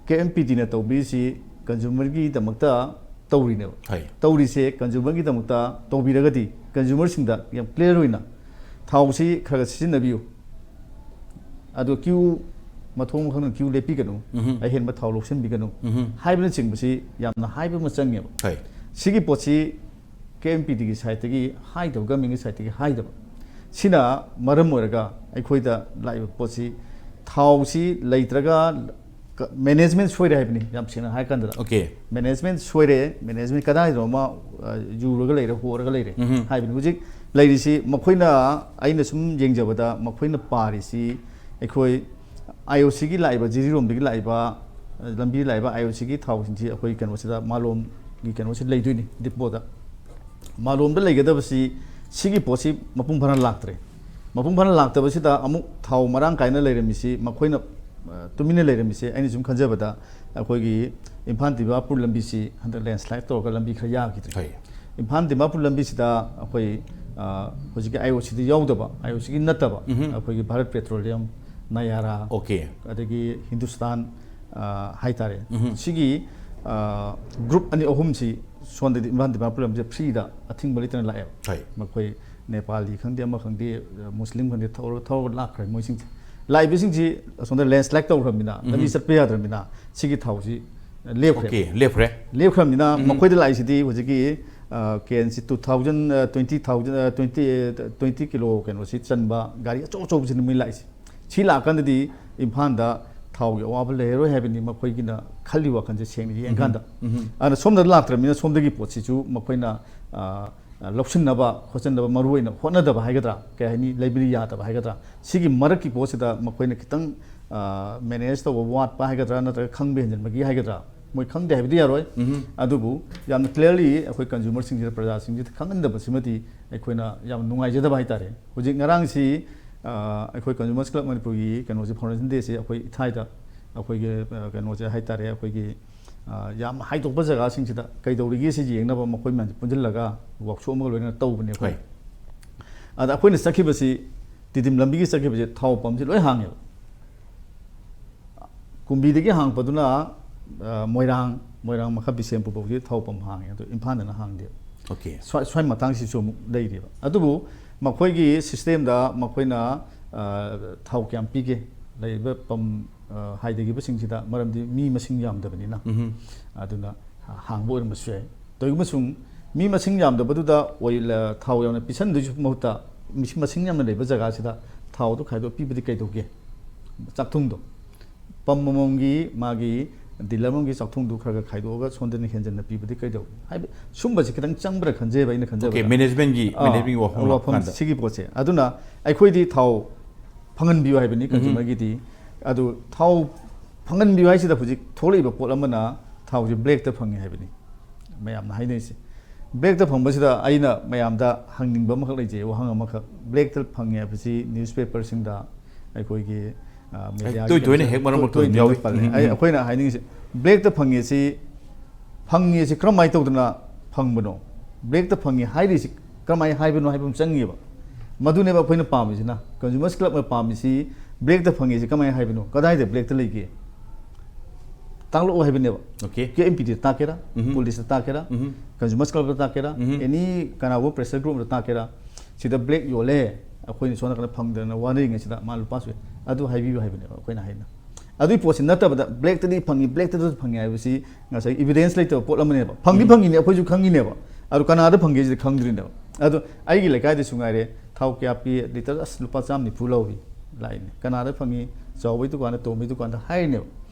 ꯀꯦ ꯑꯦꯝ ꯄꯤ ꯗꯤꯅ ꯇꯧꯕꯤꯔꯤꯁꯤ ꯀꯟꯖꯨꯃꯔꯒꯤꯗꯃꯛꯇ ꯇꯧꯔꯤꯅꯦꯕ꯫ ꯍꯣꯏ꯫ ꯇꯧꯔꯤꯁꯦ ꯀꯟꯖꯨꯃꯔꯒꯤꯗꯃꯛꯇ ꯇꯧꯕꯤꯔꯒꯗꯤ ꯀꯟꯖꯨꯃꯔꯁꯤꯡꯗ ꯌꯥꯝ ꯀ꯭ꯂꯤꯌꯥꯔ ꯑꯣꯏꯅ ꯊꯥꯎꯁꯤ ꯈꯔ ꯈꯔ ꯁꯤꯖꯤꯟꯅꯕꯤꯌꯨ, ꯑꯗꯣ ꯀ꯭ꯌꯨ ꯃꯊꯣꯡ ꯈꯪꯗꯅ ꯀ꯭ꯌꯨ ꯂꯦꯞꯄꯤꯒꯅꯨ, ꯎꯝꯍꯨꯝ꯫ ꯑꯍꯦꯟꯕ ꯊꯥꯎ ꯂꯧꯁꯤꯟꯕꯤꯒꯅꯨ ꯎꯝꯍꯨꯝ꯫ ꯍꯥꯏꯕꯅꯆꯤꯡꯕꯁꯤ ꯌꯥꯝꯅ ꯍꯥꯏꯕ ꯑꯃ ꯆꯪꯉꯦꯕ꯫ ꯍꯣꯏ꯫ ꯁꯤꯒꯤ ꯄꯣꯠꯁꯤ ꯀꯦ ꯑꯦꯝ ꯄꯤ ꯗꯤꯒꯤ ꯁꯥꯏꯠꯇꯒꯤ ꯍꯥꯏꯗꯕ, ꯒꯃꯦꯟꯒꯤ ꯁꯥꯏꯠꯇꯒꯤ ꯍꯥꯏꯗꯕ꯫ ꯁꯤꯅ ꯃꯔꯝ ꯑꯣꯏꯔꯒ ꯑꯩꯈꯣꯏꯗ ꯂꯥꯛꯏꯕ ꯄꯣꯠꯁꯤ ꯊꯥꯎꯁꯤ ꯂꯩꯇ꯭ꯔꯒ ꯃꯦꯅꯦꯖꯃꯦꯟ ꯁꯣꯏꯔꯦ ꯍꯥꯏꯕꯅꯤ, ꯌꯥꯝ ꯁꯦꯡꯅ ꯍꯥꯏꯔ ꯀꯥꯟꯗ꯫ ꯑꯣꯀꯦ꯫ ꯃꯦꯅꯦꯖꯃꯦꯟ ꯁꯣꯏꯔꯦ, ꯃꯦꯅꯦꯖꯃꯦꯟ ꯀꯗꯥꯏꯗꯅꯣ ꯑꯃ, ꯑ, ꯌꯨꯔꯒ ꯂꯩꯔꯦ, ꯍꯣꯔꯒ ꯂꯩꯔꯦ ꯎꯝꯍꯨꯝ꯫ ꯍꯥꯏꯕꯅꯤ꯫ ꯍꯧꯖꯤꯛ ꯂꯩꯔꯤꯁꯤ ꯃꯈꯣꯏꯅ, ꯑꯩꯅ ꯁꯨꯝ ꯌꯦꯡꯖꯕꯗ ꯃꯈꯣꯏꯅ ꯄꯥꯔꯤꯁꯤ ꯑꯩꯈꯣꯏ ꯑꯥꯏ ꯑꯣ ꯁꯤꯒꯤ ꯂꯥꯛꯏꯕ, ꯖꯤꯔꯤꯔꯣꯝꯗꯒꯤ ꯂꯥꯛꯏꯕ, ꯑ, ꯂꯝꯕꯤ ꯂꯥꯛꯏꯕ ꯑꯥꯏ ꯑꯣ ꯁꯤꯒꯤ ꯊꯥꯎꯁꯤꯡꯁꯤ ꯑꯩꯈꯣꯏ ꯀꯩꯅꯣꯁꯤꯗ, ꯃꯥꯂꯣꯝꯒꯤ ꯀꯩꯅꯣꯁꯤ ꯂꯩꯗꯣꯏꯅꯤ, ꯗꯤꯄꯣꯗ꯫ ꯃꯥꯂꯣꯝꯗ ꯂꯩꯒꯗꯕꯁꯤ ꯁꯤꯒꯤ ꯄꯣꯠꯁꯤ ꯃꯄꯨꯡ ꯐꯥꯅ ꯂꯥꯛꯇ꯭ꯔꯦ꯫ ꯃꯄꯨꯡ ꯐꯥꯅ ꯂꯥꯛꯇꯕꯁꯤꯗ ꯑꯃꯨꯛ ꯊꯥꯎ ꯃꯔꯥꯡ ꯀꯥꯏꯅ ꯂꯩꯔꯝꯃꯤꯁꯤ ꯃꯈꯣꯏꯅ, ꯑ, ꯇꯨꯃꯤꯟꯅ ꯂꯩꯔꯝꯃꯤꯁꯦ ꯑꯩꯅ ꯁꯨꯝ ꯈꯟꯖꯕꯗ ꯑꯩꯈꯣꯏꯒꯤ ꯏꯝꯐꯥꯜ ꯗꯤꯃꯥꯄꯨꯔ ꯂꯝꯕꯤꯁꯤ ꯍꯟꯗꯛ ꯂꯦꯟꯁ꯭ꯂꯥꯏꯗ ꯇꯧꯔꯒ ꯂꯝꯕꯤ ꯈꯔ ꯌꯥꯈꯤꯗ꯭ꯔꯦ꯫ ꯍꯣꯏ꯫ ꯏꯝꯐꯥꯜ ꯗꯤꯃꯥꯄꯨꯔ ꯂꯝꯕꯤꯁꯤꯗ ꯑꯩꯈꯣꯏ ꯑ, ꯍꯧꯖꯤꯛꯀꯤ ꯑꯥꯏ ꯑꯣ ꯁꯤꯗ ꯌꯥꯎꯗꯕ, ꯑꯥꯏ ꯑꯣ ꯁꯤꯒꯤ ꯅꯠꯇꯕ, ꯎꯝꯍꯨꯝ꯫ ꯑꯩꯈꯣꯏꯒꯤ ꯚꯥꯔꯠ ꯄꯦꯇ꯭ꯔꯣꯂꯤꯌꯝ, ꯅꯌꯥꯔꯥ, ꯑꯣꯀꯦ꯫ ꯑꯗꯒꯤ ꯍꯤꯟꯗꯨꯁꯇꯥꯟ ꯑ, ꯍꯥꯏꯇꯥꯔꯦ, ꯎꯝꯍꯨꯝ꯫ ꯁꯤꯒꯤ ꯒ꯭ꯔꯨꯞ ꯑꯅꯤ ꯑꯍꯨꯝꯁꯤ ꯁꯣꯝꯗꯗꯤ ꯏꯝꯐꯥꯜ ꯗꯤꯃꯥꯄꯨꯔ ꯂꯝꯕꯤꯁꯦ ꯐ꯭ꯔꯤꯗ ꯑꯊꯤꯡꯕ ꯂꯩꯇꯅ ꯂꯥꯛꯑꯦꯕ꯫ ꯍꯣꯏ꯫ ꯃꯈꯣꯏ ꯅꯦꯄꯥꯂꯤ ꯈꯪꯗꯦ, ꯑꯃ ꯈꯪꯗꯦ, ꯃꯨꯁꯂꯤꯝ ꯈꯪꯗꯦ, ꯊꯧꯔ ꯊꯧꯔꯒ ꯂꯥꯛꯈ꯭ꯔꯦ ꯃꯣꯏꯁꯤꯡꯁꯦ꯫ ꯂꯥꯛꯏꯕꯁꯤꯡꯁꯤ ꯑꯁꯣꯝꯗ ꯂꯦꯟꯁ꯭ꯂꯥꯏꯗ ꯇꯧꯈ꯭ꯔꯕꯅꯤꯅ, ꯂꯝꯕꯤ ꯎꯝꯍꯨꯝ꯫ ꯆꯠꯄ ꯌꯥꯗ꯭ꯔꯕꯅꯤꯅ, ꯁꯤꯒꯤ ꯊꯥꯎꯁꯤ ꯂꯦꯞꯈ꯭ꯔꯦ꯫ ꯑꯣꯀꯦ, ꯂꯦꯞꯈ꯭ꯔꯦ꯫ ꯂꯦꯞꯈ꯭ꯔꯕꯅꯤꯅ ꯎꯝꯍꯨꯝ꯫ ꯃꯈꯣꯏꯗ ꯂꯥꯛꯏꯁꯤꯗꯤ ꯍꯧꯖꯤꯛꯀꯤ K N C two thousand, twenty thousand, twenty, twenty kilo ꯀꯩꯅꯣꯁꯤ ꯆꯟꯕ ꯒꯥꯔꯤ ꯑꯆꯧ ꯑꯆꯧꯕꯁꯤꯅ ꯃꯣꯏ ꯂꯥꯛꯏꯁꯦ꯫ ꯁꯤ ꯂꯥꯛꯑꯀꯥꯟꯗꯗꯤ ꯏꯝꯐꯥꯜꯗ ꯊꯥꯎꯒꯤ ꯑꯋꯥꯕ ꯂꯩꯔꯔꯣꯏ ꯍꯥꯏꯕꯅꯤ ꯃꯈꯣꯏꯒꯤꯅ ꯈꯜꯂꯤ ꯋꯥꯈꯜꯁꯦ, ꯁꯦꯡꯅ ꯌꯦꯡꯀꯥꯟꯗ꯫ ꯎꯝꯍꯨꯝ꯫ ꯑꯗꯨꯅ ꯁꯣꯝꯗ ꯂꯥꯛꯇ꯭ꯔꯕꯅꯤꯅ ꯁꯣꯝꯗꯒꯤ ꯄꯣꯠꯁꯤꯁꯨ ꯃꯈꯣꯏꯅ ꯑ, ꯂꯧꯁꯤꯟꯅꯕ ꯈꯣꯠꯆꯟꯅꯕ ꯃꯔꯨ ꯑꯣꯏꯅ ꯍꯣꯠꯅꯗꯕ ꯍꯥꯏꯒꯗ꯭ꯔꯥ, ꯀꯩ ꯍꯥꯏꯅꯤ, ꯂꯩꯕꯗꯤ ꯌꯥꯗꯕ ꯍꯥꯏꯒꯗ꯭ꯔꯥ, ꯁꯤꯒꯤ ꯃꯔꯛꯀꯤ ꯄꯣꯠꯁꯤꯗ ꯃꯈꯣꯏꯅ ꯈꯤꯇꯪ ꯃꯦꯅꯦꯖ ꯇꯧꯕ ꯋꯥꯠꯄ ꯍꯥꯏꯒꯗ꯭ꯔꯥ, ꯅꯠꯇ꯭ꯔꯒ ꯈꯪꯕ ꯍꯦꯟꯖꯟꯕꯒꯤ ꯍꯥꯏꯒꯗ꯭ꯔꯥ, ꯃꯣꯏ ꯈꯪꯗꯦ ꯍꯥꯏꯕꯗꯤ ꯌꯥꯔꯣꯏ꯫ ꯎꯝꯍꯨꯝ꯫ ꯑꯗꯨꯕꯨ ꯌꯥꯝꯅ ꯀ꯭ꯂꯤꯌꯥꯔꯂꯤ ꯑꯩꯈꯣꯏ ꯀꯟꯖꯨꯃꯔꯁꯤꯡꯁꯤꯗ, ꯄ꯭ꯔꯖꯥꯁꯤꯡꯁꯤꯗ ꯈꯪꯍꯟꯗꯕꯁꯤꯃꯗꯤ ꯑꯩꯈꯣꯏꯅ ꯌꯥꯝ ꯅꯨꯡꯉꯥꯏꯖꯗꯕ ꯍꯥꯏꯇꯥꯔꯦ꯫ ꯍꯧꯖꯤꯛ ꯉꯔꯥꯡꯁꯤ ꯑ, ꯑꯩꯈꯣꯏ ꯀꯟꯖꯨꯃꯔꯁ ꯀ꯭ꯂꯕ ꯃꯅꯤꯄꯨꯔꯒꯤ ꯀꯩꯅꯣꯁꯦ, ꯐꯥꯎꯟꯗꯦꯁꯟ ꯗꯦꯁꯦ ꯑꯩꯈꯣꯏ ꯏꯊꯥꯏꯗ ꯑꯩꯈꯣꯏꯒꯤ ꯑ, ꯀꯩꯅꯣꯁꯦ ꯍꯥꯏꯇꯥꯔꯦ, ꯑꯩꯈꯣꯏꯒꯤ ꯑ, ꯌꯥꯝ ꯍꯥꯏꯗꯣꯛꯄ ꯖꯒꯥꯁꯤꯡꯁꯤꯗ ꯀꯩꯗꯧꯔꯤꯒꯦ ꯁꯤ ꯌꯦꯡꯅꯕ ꯃꯈꯣꯏ ꯃꯌꯥꯝꯁꯦ ꯄꯨꯟꯁꯤꯜꯂꯒ ꯋꯥꯛꯁꯣꯞ ꯑꯃꯒ ꯂꯣꯏꯅꯅ ꯇꯧꯕꯅꯦ ꯑꯩꯈꯣꯏ꯫ ꯍꯣꯏ꯫ ꯑꯗ ꯑꯩꯈꯣꯏꯅ ꯆꯠꯈꯤꯕꯁꯤ ꯇꯤꯗꯤꯝ ꯂꯝꯕꯤꯒꯤ ꯆꯠꯈꯤꯕꯁꯦ ꯊꯥꯎ ꯄꯝꯁꯦ ꯂꯣꯏ ꯍꯥꯡꯉꯦꯕ꯫ ꯀꯨꯝꯕꯤꯗꯒꯤ ꯍꯥꯡꯉꯛꯄꯗꯨꯅ ꯑ, ꯃꯣꯏꯔꯥꯡ, ꯃꯣꯏꯔꯥꯡ ꯃꯈꯥ ꯕꯤꯁꯦꯝꯄꯨꯔ ꯐꯥꯎꯁꯤ ꯊꯥꯎ ꯄꯝ ꯍꯥꯡꯉꯦ, ꯑꯗꯣ ꯏꯝꯐꯥꯜꯗꯅ ꯍꯥꯡꯗꯦꯕ꯫ ꯑꯣꯀꯦ꯫ ꯁ꯭ꯋꯥꯏ ꯁ꯭ꯋꯥꯏ ꯃꯇꯥꯡꯁꯤꯁꯨ ꯑꯃꯨꯛ ꯂꯩꯔꯤꯕ꯫ ꯑꯗꯨꯕꯨ ꯃꯈꯣꯏꯒꯤ ꯁꯤꯁꯇꯦꯝꯗ ꯃꯈꯣꯏꯅ ꯑ, ꯊꯥꯎ ꯀꯌꯥꯝ ꯄꯤꯒꯦ, ꯂꯩꯔꯤꯕ ꯄꯝ ꯑ, ꯍꯥꯏꯗꯈꯤꯕꯁꯤꯡꯁꯤꯗ, ꯃꯔꯝꯗꯤ ꯃꯤ ꯃꯁꯤꯡ ꯌꯥꯝꯗꯕꯅꯤꯅ꯫ ꯎꯝꯍꯨꯝ꯫ ꯑꯗꯨꯅ ꯍꯥꯡꯕ ꯑꯣꯏꯔꯝꯕꯁꯨ ꯌꯥꯏ꯫ ꯀꯔꯤꯒꯨꯝꯕ ꯁꯨꯝ ꯃꯤ ꯃꯁꯤꯡ ꯌꯥꯝꯗꯕꯗꯨꯗ ꯑꯣꯏꯜ, ꯊꯥꯎ ꯌꯥꯝꯅ ꯄꯤꯁꯟꯗꯣꯏꯁꯨ ꯃꯍꯨꯠꯇ, ꯃꯤ ꯃꯁꯤꯡ ꯌꯥꯝꯅ ꯂꯩꯕ ꯖꯒꯥꯁꯤꯗ ꯊꯥꯎꯗꯣ ꯈꯥꯏꯗꯣꯛ ꯄꯤꯕꯗꯤ ꯀꯩꯗꯧꯒꯦ? ꯆꯥꯛꯊꯨꯡꯗꯣ, ꯄꯝ ꯑꯃꯃꯝꯒꯤ ꯃꯥꯒꯤ ꯗꯤꯂꯔ ꯑꯃꯒꯤ ꯆꯥꯛꯊꯨꯡꯗꯨ ꯈꯔ ꯈꯔ ꯈꯥꯏꯗꯣꯛꯑꯒ ꯁꯣꯝꯗꯅ ꯍꯦꯟꯖꯟꯅ ꯄꯤꯕꯗꯤ ꯀꯩꯗꯧꯒꯦ? ꯍꯥꯏꯕꯗꯤ ꯁꯨꯝꯕꯁꯤ ꯈꯤꯇꯪ ꯆꯪꯕ꯭ꯔꯥ ꯈꯟꯖꯩꯕ, ꯑꯩꯅ ꯈꯟꯖꯕꯗ꯫ ꯑꯣꯀꯦ, ꯃꯦꯅꯦꯖꯃꯦꯟꯒꯤ, ꯑꯥ, ꯃꯦꯅꯦꯖꯃꯦꯟꯒꯤ ꯋꯥꯐꯝ ꯋꯥꯐꯝ ꯂꯥꯛꯄ ꯀꯥꯟꯗ꯫ ꯁꯤꯒꯤ ꯄꯣꯠꯁꯦ꯫ ꯑꯗꯨꯅ ꯑꯩꯈꯣꯏꯗꯤ ꯊꯥꯎ ꯐꯪꯍꯟꯕꯤꯌꯨ ꯍꯥꯏꯕꯅꯤ, ꯎꯝꯍꯨꯝ꯫ ꯀꯟꯖꯨꯃꯔꯒꯤꯗꯤ꯫ ꯑꯗꯨ ꯊꯥꯎ ꯐꯪꯍꯟꯕꯤꯌꯨ ꯍꯥꯏꯁꯤꯗ ꯍꯧꯖꯤꯛ ꯊꯣꯛꯂꯛꯏꯕ ꯄꯣꯠ ꯑꯃꯅ ꯊꯥꯎꯁꯦ ꯕ꯭ꯂꯦꯛꯇ ꯐꯪꯉꯦ ꯍꯥꯏꯕꯅꯤ ꯃꯌꯥꯝꯅ ꯍꯥꯏꯅꯔꯤꯁꯦ꯫ ꯕ꯭ꯂꯦꯛꯇ ꯐꯪꯕꯁꯤꯗ ꯑꯩꯅ ꯃꯌꯥꯝꯗ ꯍꯪꯅꯤꯡꯕ ꯑꯃꯈꯛ ꯂꯩꯖꯩ, ꯋꯥꯍꯪ ꯑꯃꯈꯛ꯫ ꯕ꯭ꯂꯦꯛꯇ ꯐꯪꯉꯦ ꯍꯥꯏꯕꯁꯤ ꯅ꯭ꯌꯨꯁꯄꯦꯄꯔꯁꯤꯡꯗ, ꯑꯩꯈꯣꯏꯒꯤ, ꯑ, ꯃꯦꯗꯤꯌꯥꯒꯤ ꯇꯣꯏ ꯇꯣꯏꯅ ꯀꯩꯅꯣꯁꯤꯡ ꯍꯦꯛ ꯃꯔꯛ ꯇꯣꯏ ꯃꯔꯛꯇ ꯑꯗꯨꯝ ꯇꯣꯏꯅ ꯌꯥꯎꯏ꯫ ꯄꯜꯂꯦ꯫ ꯎꯝ, ꯑꯩ, ꯎꯝ꯫ ꯑꯩꯈꯣꯏꯅ ꯍꯥꯏꯅꯤꯡꯉꯤꯁꯦ, ꯕ꯭ꯂꯦꯛꯇ ꯐꯪꯉꯦꯁꯤ, ꯐꯪꯉꯦꯁꯤ ꯀꯔꯝꯍꯥꯏꯅ ꯇꯧꯗꯅ ꯐꯪꯕꯅꯣ? ꯕ꯭ꯂꯦꯛꯇ ꯐꯪꯉꯤ ꯍꯥꯏꯔꯤꯁꯤ ꯀꯔꯝꯍꯥꯏꯅ ꯍꯥꯏꯕꯅꯣ ꯍꯥꯏꯕ ꯑꯃ ꯆꯪꯉꯦꯕ꯫ ꯃꯗꯨꯅꯦꯕ ꯑꯩꯈꯣꯏꯅ ꯄꯥꯝꯃꯤꯁꯤꯅ, ꯀꯟꯖꯨꯃꯔꯁ ꯀ꯭ꯂꯕꯅ ꯄꯥꯝꯃꯤꯁꯤ꯫ ꯕ꯭ꯂꯦꯛꯇ ꯐꯪꯉꯤꯁꯤ ꯀꯃꯥꯏꯅ ꯍꯥꯏꯕꯅꯣ, ꯀꯗꯥꯏꯗ ꯕ꯭ꯂꯦꯛꯇ ꯂꯩꯒꯦ? ꯇꯥꯛꯂꯛꯑꯣ ꯍꯥꯏꯕꯅꯦꯕ꯫ Okay. ꯀꯦ ꯑꯦꯝ ꯄꯤ ꯗꯤꯗ ꯇꯥꯛꯀꯦꯔꯥ, ꯎꯝ꯫ ꯄꯨꯂꯤꯁꯇ ꯇꯥꯛꯀꯦꯔꯥ, ꯎꯝ꯫ ꯀꯟꯖꯨꯃꯔꯁ ꯀ꯭ꯂꯕꯇ ꯇꯥꯛꯀꯦꯔꯥ, ꯎꯝ꯫ ꯑꯦꯅꯤ ꯀꯅꯥꯒꯨꯝꯕ ꯄ꯭ꯔꯦꯁꯔ ꯒ꯭ꯔꯨꯞꯇ ꯇꯥꯛꯀꯦꯔꯥ, ꯁꯤꯗ ꯕ꯭ꯂꯦꯛ ꯌꯣꯜꯂꯦ, ꯑꯩꯈꯣꯏꯅ ꯁꯣꯝ ꯅꯥꯀꯟꯗ ꯐꯪꯗꯅ ꯋꯥꯅꯔꯤꯉꯩꯁꯤꯗ ꯃꯥ ꯂꯨꯄꯥ ꯁꯨꯏ, ꯑꯗꯨ ꯍꯥꯏꯕꯤꯌꯨ ꯍꯥꯏꯕꯅꯦꯕ ꯑꯩꯈꯣꯏꯅ ꯍꯥꯏꯅ꯫ ꯑꯗꯨꯒꯤ ꯄꯣꯠꯁꯤ ꯅꯠꯇꯕꯗ ꯕ꯭ꯂꯦꯛꯇꯗꯤ ꯐꯪꯉꯤ, ꯕ꯭ꯂꯦꯛꯇꯗꯁꯨ ꯐꯪꯉꯤ ꯍꯥꯏꯕꯁꯤ ꯉꯁꯥꯏ ꯏꯕꯤꯗꯦꯟꯁ ꯂꯩꯇꯕ ꯄꯣꯠ ꯑꯃꯅꯦꯕ꯫ ꯐꯪꯗꯤ ꯎꯝ꯫ ꯐꯪꯉꯤꯅꯦ, ꯑꯩꯈꯣꯏꯁꯨ ꯈꯪꯉꯤꯅꯦꯕ꯫ ꯑꯗꯨ ꯀꯅꯥꯗ ꯐꯪꯒꯦ ꯁꯤꯗꯤ ꯈꯪꯗ꯭ꯔꯤꯅꯦꯕ꯫ ꯑꯗꯣ ꯑꯩꯒꯤ ꯂꯩꯀꯥꯏꯗꯁꯨ ꯉꯥꯏꯔꯦ, ꯊꯥꯎ ꯀꯌꯥ ꯄꯤ? ꯂꯤꯇꯔ ꯑꯁ ꯂꯨꯄꯥ ꯆꯥꯝ ꯅꯤꯐꯨ ꯂꯧꯏ ꯂꯥꯛꯏꯅꯦ꯫ ꯀꯅꯥꯗ ꯐꯪꯉꯤ? ꯆꯥꯎꯕꯩ ꯗꯨꯀꯥꯟꯗ, ꯇꯣꯝꯕꯩ ꯗꯨꯀꯥꯟꯗ ꯍꯥꯏꯔꯤꯅꯦꯕ꯫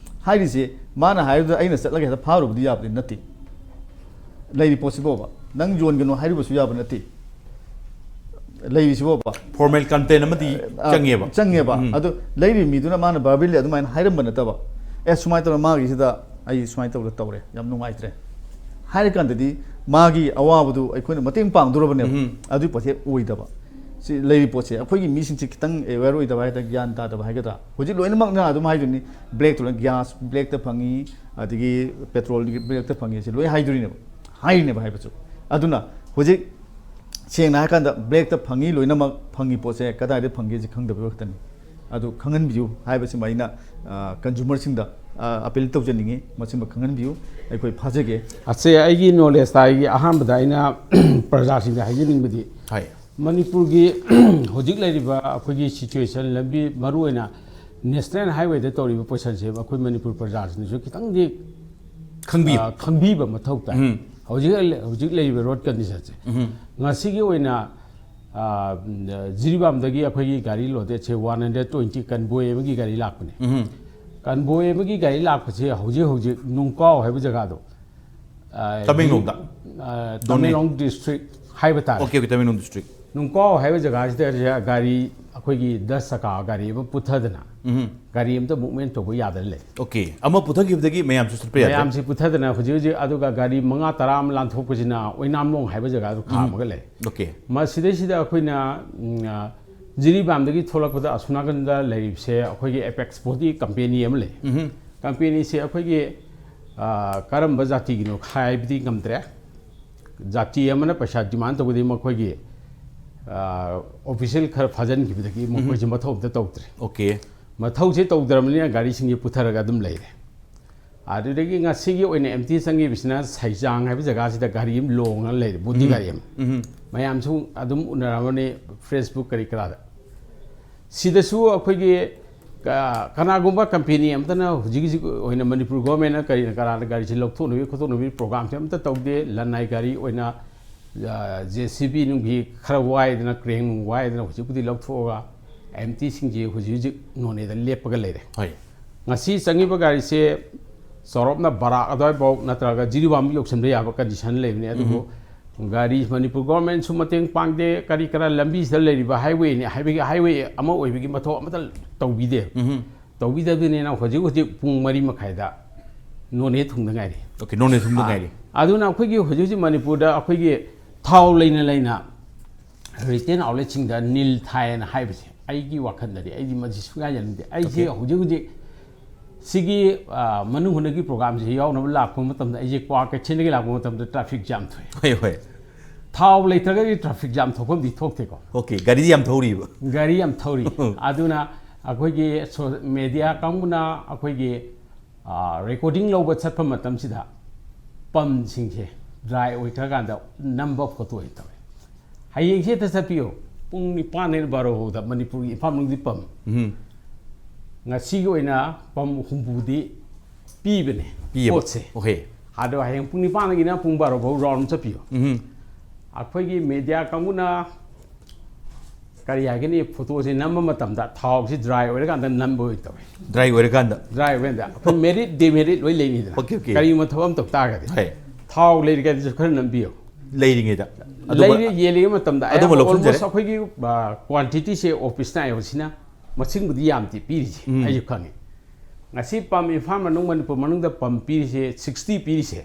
ꯍꯥꯏꯔꯤꯁꯦ ꯃꯥꯅ ꯍꯥꯏꯕꯗ ꯑꯩꯅ ꯆꯠꯂꯒ ꯍꯦꯛꯇ ꯐꯥꯔꯨꯕꯗꯤ ꯌꯥꯕꯗꯤ ꯅꯠꯇꯦ꯫ ꯂꯩꯔꯤ ꯄꯣꯠꯁꯤꯕꯣꯕ ꯅꯪ ꯌꯣꯟꯒꯅꯨ ꯍꯥꯏꯔꯨꯕꯁꯨ ꯌꯥꯕ ꯅꯠꯇꯦ꯫ ꯂꯩꯔꯤꯁꯤꯕꯣꯕ ꯐꯣꯔꯃꯦꯜ ꯀꯟꯇꯦꯟ ꯑꯃꯗꯤ ꯑ, ꯆꯪꯉꯦꯕ꯫ ꯆꯪꯉꯦꯕ꯫ ꯎꯝ꯫ ꯑꯗꯣ ꯂꯩꯔꯤꯕ ꯃꯤꯗꯨꯅ ꯃꯥꯅ ꯚꯔꯕꯦꯜꯂꯤ ꯑꯗꯨꯃꯥꯏꯅ ꯍꯥꯏꯔꯝꯕ ꯅꯠꯇꯕ, "ꯑꯦ, ꯁꯨꯃꯥꯏꯅ ꯇꯧꯔ ꯃꯥꯒꯤꯁꯤꯗ ꯑꯩ ꯁꯨꯃꯥꯏꯅ ꯇꯧꯔ ꯇꯧꯔꯦ, ꯌꯥꯝ ꯅꯨꯡꯉꯥꯏꯇ꯭ꯔꯦ" ꯍꯥꯏꯔꯀꯥꯟꯗꯗꯤ ꯃꯥꯒꯤ ꯑꯋꯥꯕꯗꯨ ꯑꯩꯈꯣꯏꯅ ꯃꯇꯦꯡ ꯄꯥꯡꯗꯣꯔꯕꯅꯦꯕ꯫ ꯎꯝ꯫ ꯑꯗꯨꯒꯤ ꯄꯣꯠꯁꯦ ꯑꯣꯏꯗꯕ꯫ ꯁꯤ ꯂꯩꯔꯤꯕ ꯄꯣꯠꯁꯦ ꯑꯩꯈꯣꯏꯒꯤ ꯃꯤꯁꯤꯡꯁꯦ ꯈꯤꯇꯪ ꯑꯦꯋꯦꯌꯔ ꯑꯣꯏꯗꯕ ꯍꯥꯏꯗꯅ, ꯒ꯭ꯌꯥꯟ ꯇꯥꯗꯕ ꯍꯥꯏꯒꯗ꯭ꯔꯥ? ꯍꯧꯖꯤꯛ ꯂꯣꯏꯅꯃꯛꯅ ꯑꯗꯨꯝ ꯍꯥꯏꯗꯣꯏꯅꯤ, ꯕ꯭ꯂꯦꯛꯇ ꯂꯣꯏ, ꯒ꯭ꯌꯥꯁ ꯕ꯭ꯂꯦꯛꯇ ꯐꯪꯉꯤ, ꯑꯗꯒꯤ ꯄꯦꯇ꯭ꯔꯣꯜ ꯕ꯭ꯂꯦꯛꯇ ꯐꯪꯉꯤ, ꯁꯤ ꯂꯣꯏ ꯍꯥꯏꯗꯣꯏꯅꯦꯕ, ꯍꯥꯏꯔꯤꯅꯦꯕ ꯍꯥꯏꯕꯁꯨ꯫ ꯑꯗꯨꯅ ꯍꯧꯖꯤꯛ ꯁꯦꯡꯅ ꯍꯥꯏꯔꯀꯥꯟꯗ ꯕ꯭ꯂꯦꯛꯇ ꯐꯪꯉꯤ, ꯂꯣꯏꯅꯃꯛ ꯐꯪꯉꯤ ꯄꯣꯠꯁꯦ ꯀꯗꯥꯏꯗ ꯐꯪꯒꯦꯁꯦ ꯈꯪꯗꯕ ꯈꯛꯇꯅꯤ꯫ ꯑꯗꯨ ꯈꯪꯍꯟꯕꯤꯌꯨ ꯍꯥꯏꯕꯁꯤꯃ ꯑꯩꯅ, ꯑ, ꯀꯟꯖꯨꯃꯔꯁꯤꯡꯗ, ꯑ, ꯑꯄꯤꯜ ꯇꯧꯖꯅꯤꯡꯉꯤ꯫ ꯃꯁꯤꯃ ꯈꯪꯍꯟꯕꯤꯌꯨ, ꯑꯩꯈꯣꯏ ꯐꯥꯖꯒꯦ꯫ ꯑꯁꯦ, ꯑꯩꯒꯤ ꯅꯣꯂꯦꯖꯇ ꯑꯩꯒꯤ ꯑꯍꯥꯟꯕꯗ ꯑꯩꯅ ꯄ꯭ꯔꯖꯥꯁꯤꯡꯗ ꯍꯥꯏꯖꯅꯤꯡꯕꯗꯤ, ꯍꯥꯏ꯫ ꯃꯅꯤꯄꯨꯔꯒꯤ ꯍꯧꯖꯤꯛ ꯂꯩꯔꯤꯕ ꯑꯩꯈꯣꯏꯒꯤ ꯁꯤꯆꯨꯋꯦꯁꯟ, ꯂꯝꯕꯤ, ꯃꯔꯨꯑꯣꯏꯅ ꯅꯦꯁꯅꯦꯜ ꯍꯥꯏꯋꯦꯗ ꯇꯧꯔꯤꯕ ꯄꯣꯖꯤꯁꯟꯁꯦ ꯑꯩꯈꯣꯏ ꯃꯅꯤꯄꯨꯔ ꯄ꯭ꯔꯖꯥꯁꯤꯡꯅꯁꯨ ꯈꯤꯇꯪꯗꯤ ꯈꯪꯕꯤꯌꯨ꯫ ꯑ, ꯈꯪꯕꯤꯕ ꯃꯊꯧ ꯇꯥꯏ꯫ ꯎꯝ꯫ ꯍꯧꯖꯤꯛ, ꯍꯧꯖꯤꯛ ꯂꯩꯔꯤꯕ ꯔꯣꯗ ꯀꯟꯗꯤꯁꯟꯁꯦ, ꯎꯝ꯫ ꯉꯁꯤꯒꯤ ꯑꯣꯏꯅ, ꯑ, ꯖꯤꯔꯤꯕꯥꯝꯗꯒꯤ ꯑꯩꯈꯣꯏꯒꯤ ꯒꯥꯔꯤ ꯂꯣꯗꯦꯗꯁꯦ ꯋꯥꯟ ꯍꯟꯗ꯭ꯔꯦꯠ ꯇ꯭ꯋꯦꯟꯇꯤ, ꯀꯟꯕꯣꯏ ꯑꯃꯒꯤ ꯒꯥꯔꯤ ꯂꯥꯛꯄꯅꯦ꯫ ꯎꯝ꯫ ꯀꯟꯕꯣꯏ ꯑꯃꯒꯤ ꯒꯥꯔꯤ ꯂꯥꯛꯄꯁꯦ ꯍꯧꯖꯤꯛ ꯍꯧꯖꯤꯛ ꯅꯨꯡꯀꯥꯎ ꯍꯥꯏꯕ ꯖꯒꯥꯗꯣ, ꯑ, ꯇꯃꯦꯡꯂꯣꯡꯗ? ꯑ, ꯅꯣꯅꯦ꯫ ꯇꯃꯦꯡꯂꯣꯡ ꯗꯤꯁꯇ꯭ꯔꯤꯛ ꯍꯥꯏꯕ ꯇꯥꯔꯦ꯫ Okay, okay, Tamenglong district. ꯅꯨꯡꯀꯥꯎ ꯍꯥꯏꯕ ꯖꯒꯥꯁꯤꯗ ꯒꯥꯔꯤ, ꯑꯩꯈꯣꯏꯒꯤ ꯗꯁ ꯆꯀꯥ ꯒꯥꯔꯤ ꯑꯃ ꯄꯨꯊꯗꯅ, ꯎꯝ꯫ ꯒꯥꯔꯤ ꯑꯃꯇ ꯃꯨꯚꯃꯦꯟ ꯇꯧꯕ ꯌꯥꯗꯅ ꯂꯩ꯫ ꯑꯣꯀꯦ, ꯑꯃ ꯄꯨꯊꯈꯤꯕꯗꯒꯤ ꯃꯌꯥꯝꯁꯨ ꯆꯠꯄ ꯌꯥꯗ꯭ꯔꯦ꯫ ꯃꯌꯥꯝꯁꯤ ꯄꯨꯊꯗꯅ ꯍꯧꯖꯤꯛ ꯍꯧꯖꯤꯛ, ꯑꯗꯨꯒ ꯒꯥꯔꯤ ꯃꯉꯥ ꯇꯔꯥ ꯑꯃ ꯂꯥꯟꯊꯣꯛꯄꯁꯤꯅ ꯑꯣꯏꯅꯥꯝꯂꯣꯡ ꯍꯥꯏꯕ ꯖꯒꯥꯗꯨ ꯈꯥꯝꯃꯒ ꯂꯩ꯫ ꯑꯣꯀꯦ꯫ ꯃꯁꯤꯗꯩꯁꯤꯗ ꯑꯩꯈꯣꯏꯅ, ꯎꯝ, ꯑ, ꯖꯤꯔꯤꯕꯥꯝꯗꯒꯤ ꯊꯣꯛꯂꯛꯄꯗ ꯑꯁꯣꯝ ꯅꯥꯀꯟꯗ ꯂꯩꯔꯤꯕꯁꯦ ꯑꯩꯈꯣꯏꯒꯤ ꯑꯦꯄꯦꯛꯁ ꯕꯣꯗꯤ ꯀꯝꯄꯦꯅꯤ ꯑꯃ ꯂꯩ꯫ ꯎꯝ꯫ ꯀꯝꯄꯦꯅꯤꯁꯦ ꯑꯩꯈꯣꯏꯒꯤ, ꯑ, ꯀꯔꯝꯕ ꯖꯥꯇꯤꯒꯤꯅꯣ ꯍꯥꯏꯕꯗꯤ ꯉꯝꯗ꯭ꯔꯦ꯫ ꯖꯥꯇꯤ ꯑꯃꯅ ꯄꯩꯁꯥ ꯗꯤꯃꯥꯟ ꯇꯧꯕꯗꯤ ꯃꯈꯣꯏꯒꯤ ꯑꯣꯐꯤꯁꯤꯌꯦꯜ ꯈꯔ ꯐꯥꯖꯤꯟꯈꯤꯕꯗꯒꯤ ꯃꯈꯣꯏꯁꯦ ꯃꯊꯧ ꯑꯝꯇ ꯇꯧꯗ꯭ꯔꯦ꯫ ꯑꯣꯀꯦ꯫ ꯃꯊꯧꯁꯦ ꯇꯧꯗ꯭ꯔꯕꯅꯤꯅ ꯒꯥꯔꯤꯁꯤꯡꯁꯦ ꯄꯨꯊꯔꯒ ꯑꯗꯨꯝ ꯂꯩꯔꯦ꯫ ꯑꯗꯨꯗꯒꯤ ꯉꯁꯤꯒꯤ ꯑꯣꯏꯅ ꯑꯦꯝ ꯇꯤ ꯆꯪꯉꯤꯕꯁꯤꯅ ꯁꯩꯖꯥꯡ ꯍꯥꯏꯕ ꯖꯒꯥꯁꯤꯗ ꯒꯥꯔꯤ ꯑꯃ ꯂꯣꯡꯉꯒ ꯂꯩꯔꯦ, ꯕꯣꯗꯤ ꯒꯥꯔꯤ ꯑꯃ꯫ ꯃꯌꯥꯝꯁꯨ ꯑꯗꯨꯝ ꯎꯅꯔꯝꯃꯅꯤ ꯐꯦꯁꯕꯨꯛ ꯀꯔꯤ ꯀꯔꯥꯗ꯫ ꯁꯤꯗꯁꯨ ꯑꯩꯈꯣꯏꯒꯤ ꯀ-, ꯀꯅꯥꯒꯨꯝꯕ ꯀꯝꯄꯦꯅꯤ ꯑꯃꯇꯅ ꯍꯧꯖꯤꯛ ꯍꯧꯖꯤꯛ ꯑꯣꯏꯅ ꯃꯅꯤꯄꯨꯔ ꯒꯣꯔꯃꯦꯟꯅ ꯀꯔꯤꯅ ꯀꯔꯥꯅ ꯒꯥꯔꯤꯁꯤ ꯂꯧꯊꯣꯛꯅꯕꯤ ꯈꯣꯠꯇꯣꯛꯅꯕꯤ ꯄ꯭ꯔꯣꯒ꯭ꯔꯥꯝꯁꯦ ꯑꯃꯇ ꯇꯧꯗꯦ꯫ ꯂꯅꯥꯏ ꯒꯥꯔꯤ ꯑꯣꯏꯅ ꯖꯦ ꯁꯤ ꯕꯤ ꯅꯨꯡꯒꯤ ꯈꯔ ꯋꯥꯏꯗꯅ, ꯀ꯭ꯔꯦꯟ ꯅꯨꯡ ꯋꯥꯏꯗꯅ ꯍꯧꯖꯤꯛꯄꯨꯗꯤ ꯂꯧꯊꯣꯛꯑꯒ ꯑꯦꯝ ꯇꯤꯁꯤꯡꯁꯤ ꯍꯧꯖꯤꯛ ꯍꯧꯖꯤꯛ ꯅꯣꯅꯦꯗ ꯂꯦꯞꯄꯒ ꯂꯩꯔꯦ꯫ ꯍꯣꯏ꯫ ꯉꯁꯤ ꯆꯪꯉꯤꯕ ꯒꯥꯔꯤꯁꯦ ꯆꯥꯎꯔꯞꯅ ꯕꯔꯥꯛ ꯑꯗꯨꯋꯥꯏꯐꯥꯎ ꯅꯠꯇ꯭ꯔꯒ ꯖꯤꯔꯤꯕꯥꯝ ꯌꯧꯁꯤꯟꯕ ꯌꯥꯕ ꯀꯟꯗꯤꯁꯟ ꯂꯩꯕꯅꯦ꯫ ꯑꯗꯨꯕꯨ ꯒꯥꯔꯤ ꯃꯅꯤꯄꯨꯔ ꯒꯣꯔꯃꯦꯟꯁꯨ ꯃꯇꯦꯡ ꯄꯥꯡꯗꯦ꯫ ꯀꯔꯤ ꯀꯔꯥ ꯂꯝꯕꯤꯁꯤꯗ ꯂꯩꯔꯤꯕ ꯍꯥꯏꯋꯦꯅꯤ, ꯍꯥꯏꯋꯦꯒꯤ, ꯍꯥꯏꯋꯦ ꯑꯃ ꯑꯣꯏꯕꯒꯤ ꯃꯊꯧ ꯑꯃꯇ ꯇꯧꯕꯤꯗꯦ꯫ ꯇꯧꯕꯤꯗꯕꯅꯤꯅ ꯍꯧꯖꯤꯛ ꯍꯧꯖꯤꯛ ꯄꯨꯡ ꯃꯔꯤ ꯃꯈꯥꯏꯗ ꯅꯣꯅꯦ ꯊꯨꯡꯗ ꯉꯥꯏꯔꯤ꯫ ꯑꯣꯀꯦ, ꯅꯣꯅꯦ ꯊꯨꯡꯗ ꯑꯥ, ꯉꯥꯏꯔꯤ꯫ ꯑꯗꯨꯅ ꯑꯩꯈꯣꯏꯒꯤ ꯍꯧꯖꯤꯛ ꯍꯧꯖꯤꯛ ꯃꯅꯤꯄꯨꯔꯗ ꯑꯩꯈꯣꯏꯒꯤ ꯊꯥꯎ ꯂꯩꯅ ꯂꯩꯅ ꯔꯤꯇꯦꯜ ꯑꯥꯎꯠꯂꯦꯠꯁꯤꯡꯗ ꯅꯤꯜ ꯊꯥꯏꯅ ꯍꯥꯏꯕꯁꯦ ꯑꯩꯒꯤ ꯋꯥꯈꯜꯗꯗꯤ ꯑꯩꯗꯤ ꯃꯁꯤ ꯁꯨꯡꯌꯥ ꯌꯥꯅꯤꯡꯗꯦ꯫ ꯑꯩꯁꯦ ꯑꯣꯀꯦ꯫ ꯍꯧꯖꯤꯛ ꯍꯧꯖꯤꯛ ꯁꯤꯒꯤ, ꯑ, ꯃꯅꯨꯡ ꯍꯨꯠꯅꯒꯤ ꯄ꯭ꯔꯣꯒ꯭ꯔꯥꯝꯁꯤ ꯌꯥꯎꯅꯕ ꯂꯥꯛꯄ ꯃꯇꯝꯗ, ꯑꯩꯁꯦ ꯀ꯭ꯋꯥ ꯀꯩꯊꯦꯜꯗꯒꯤ ꯂꯥꯛꯄ ꯃꯇꯝꯗ ꯇ꯭ꯔꯥꯐꯤꯛ ꯖꯥꯝ ꯊꯣꯛꯑꯦ꯫ ꯍꯣꯏ, ꯍꯣꯏ꯫ ꯊꯥꯎ ꯂꯩꯇ꯭ꯔꯒꯗꯤ ꯇ꯭ꯔꯥꯐꯤꯛ ꯖꯥꯝ ꯊꯣꯛꯐꯝꯗꯤ ꯊꯣꯛꯇꯦꯀꯣ꯫ ꯑꯣꯀꯦ, ꯒꯥꯔꯤꯗꯤ ꯌꯥꯝ ꯊꯧꯔꯤꯕ꯫ ꯒꯥꯔꯤ ꯌꯥꯝ ꯊꯧꯔꯤ꯫ ꯑꯗꯨꯅ ꯑꯩꯈꯣꯏꯒꯤ ꯁꯣ-, ꯃꯦꯗꯤꯌꯥ ꯀꯥꯡꯕꯨꯅ ꯑꯩꯈꯣꯏꯒꯤ, ꯑ, ꯔꯦꯀꯣꯔꯗꯤꯡ ꯂꯧꯕ ꯆꯠꯄ ꯃꯇꯝꯁꯤꯗ ꯄꯝꯁꯤꯡꯁꯦ ꯗ꯭ꯔꯥꯏ ꯑꯣꯏꯈ꯭ꯔꯀꯥꯟꯗ ꯅꯝꯕ ꯐꯣꯇꯣ ꯑꯣꯏꯅ ꯇꯧꯋꯦ꯫ ꯍꯌꯦꯡꯁꯦ ꯍꯦꯛꯇ ꯆꯠꯄꯤꯌꯨ, ꯄꯨꯡ ꯅꯤꯄꯥꯟꯗꯩꯅ ꯕꯥꯔꯣ ꯐꯥꯎꯗ ꯃꯅꯤꯄꯨꯔꯒꯤ ꯏꯝꯐꯥꯜ ꯃꯅꯨꯡꯗꯤ ꯄꯝ꯫ ꯉꯁꯤꯒꯤ ꯑꯣꯏꯅ ꯄꯝ ꯍꯨꯝꯐꯨꯗꯤ ꯄꯤꯕꯅꯦ ꯄꯤꯌꯦꯕ꯫ ꯄꯣꯠꯁꯦ꯫ ꯑꯣꯀꯦ꯫ ꯑꯗꯣ ꯍꯌꯦꯡ ꯄꯨꯡ ꯅꯤꯄꯥꯟꯗꯒꯤꯅ ꯄꯨꯡ ꯕꯥꯔꯣ ꯐꯥꯎ ꯔꯥꯎꯟ ꯆꯠꯄꯤꯌꯨ꯫ ꯑꯩꯈꯣꯏꯒꯤ ꯃꯦꯗꯤꯌꯥ ꯀꯥꯡꯕꯨꯅ ꯀꯔꯤ ꯍꯥꯏꯒꯅꯤ, ꯐꯣꯇꯣꯁꯦ ꯅꯝꯕ ꯃꯇꯝꯗ ꯊꯥꯎꯁꯤ ꯗ꯭ꯔꯥꯏ ꯑꯣꯏꯔꯀꯥꯟꯗ ꯅꯝꯕ ꯑꯣꯏꯅ ꯇꯧꯋꯦ꯫ ꯗ꯭ꯔꯥꯏ ꯑꯣꯏꯔꯀꯥꯟꯗ꯫ ꯗ꯭ꯔꯥꯏ ꯑꯣꯏꯔꯀꯥꯟꯗ ꯑꯩꯈꯣꯏ ꯃꯦꯔꯤꯠ ꯗꯤꯃꯦꯔꯤꯠ ꯂꯣꯏ ꯂꯩꯅꯤꯗꯅ꯫ Okay, okay. ꯀꯔꯤꯒꯨꯝꯕ ꯊꯕꯛ ꯑꯃ ꯇꯧ ꯇꯥꯔꯒꯗꯤ ꯍꯣꯏ꯫ ꯊꯥꯎ ꯂꯩꯔꯒꯗꯤꯁꯨ ꯈꯔ ꯅꯝꯕꯤꯌꯨ꯫ ꯂꯩꯔꯤꯉꯩꯗ꯫ ꯑꯗꯨꯒ ꯂꯩꯔꯦ ꯌꯦꯜꯂꯤꯉꯩ ꯃꯇꯝꯗ ꯑꯩ ꯑꯗꯨꯃ ꯂꯧꯁꯤꯟꯖꯔꯦ꯫ almost ꯑꯩꯈꯣꯏꯒꯤ, ꯑ, ꯀ꯭ꯋꯥꯟꯇꯤꯇꯤꯁꯦ ꯑꯣꯐꯤꯁꯅ ꯑꯌꯣꯁꯤꯅ ꯃꯁꯤꯡꯕꯨꯗꯤ ꯌꯥꯝꯗꯦ ꯄꯤꯔꯤꯁꯦ꯫ ꯑꯩꯁꯨ ꯈꯪꯉꯤ꯫ ꯉꯁꯤ ꯄꯝ ꯏꯝꯐꯥꯜ ꯃꯅꯨꯡ, ꯃꯅꯤꯄꯨꯔ ꯃꯅꯨꯡꯗ ꯄꯝ ꯄꯤꯔꯤꯁꯦ ꯁꯤꯛꯁꯇꯤ ꯄꯤꯔꯤꯁꯦ꯫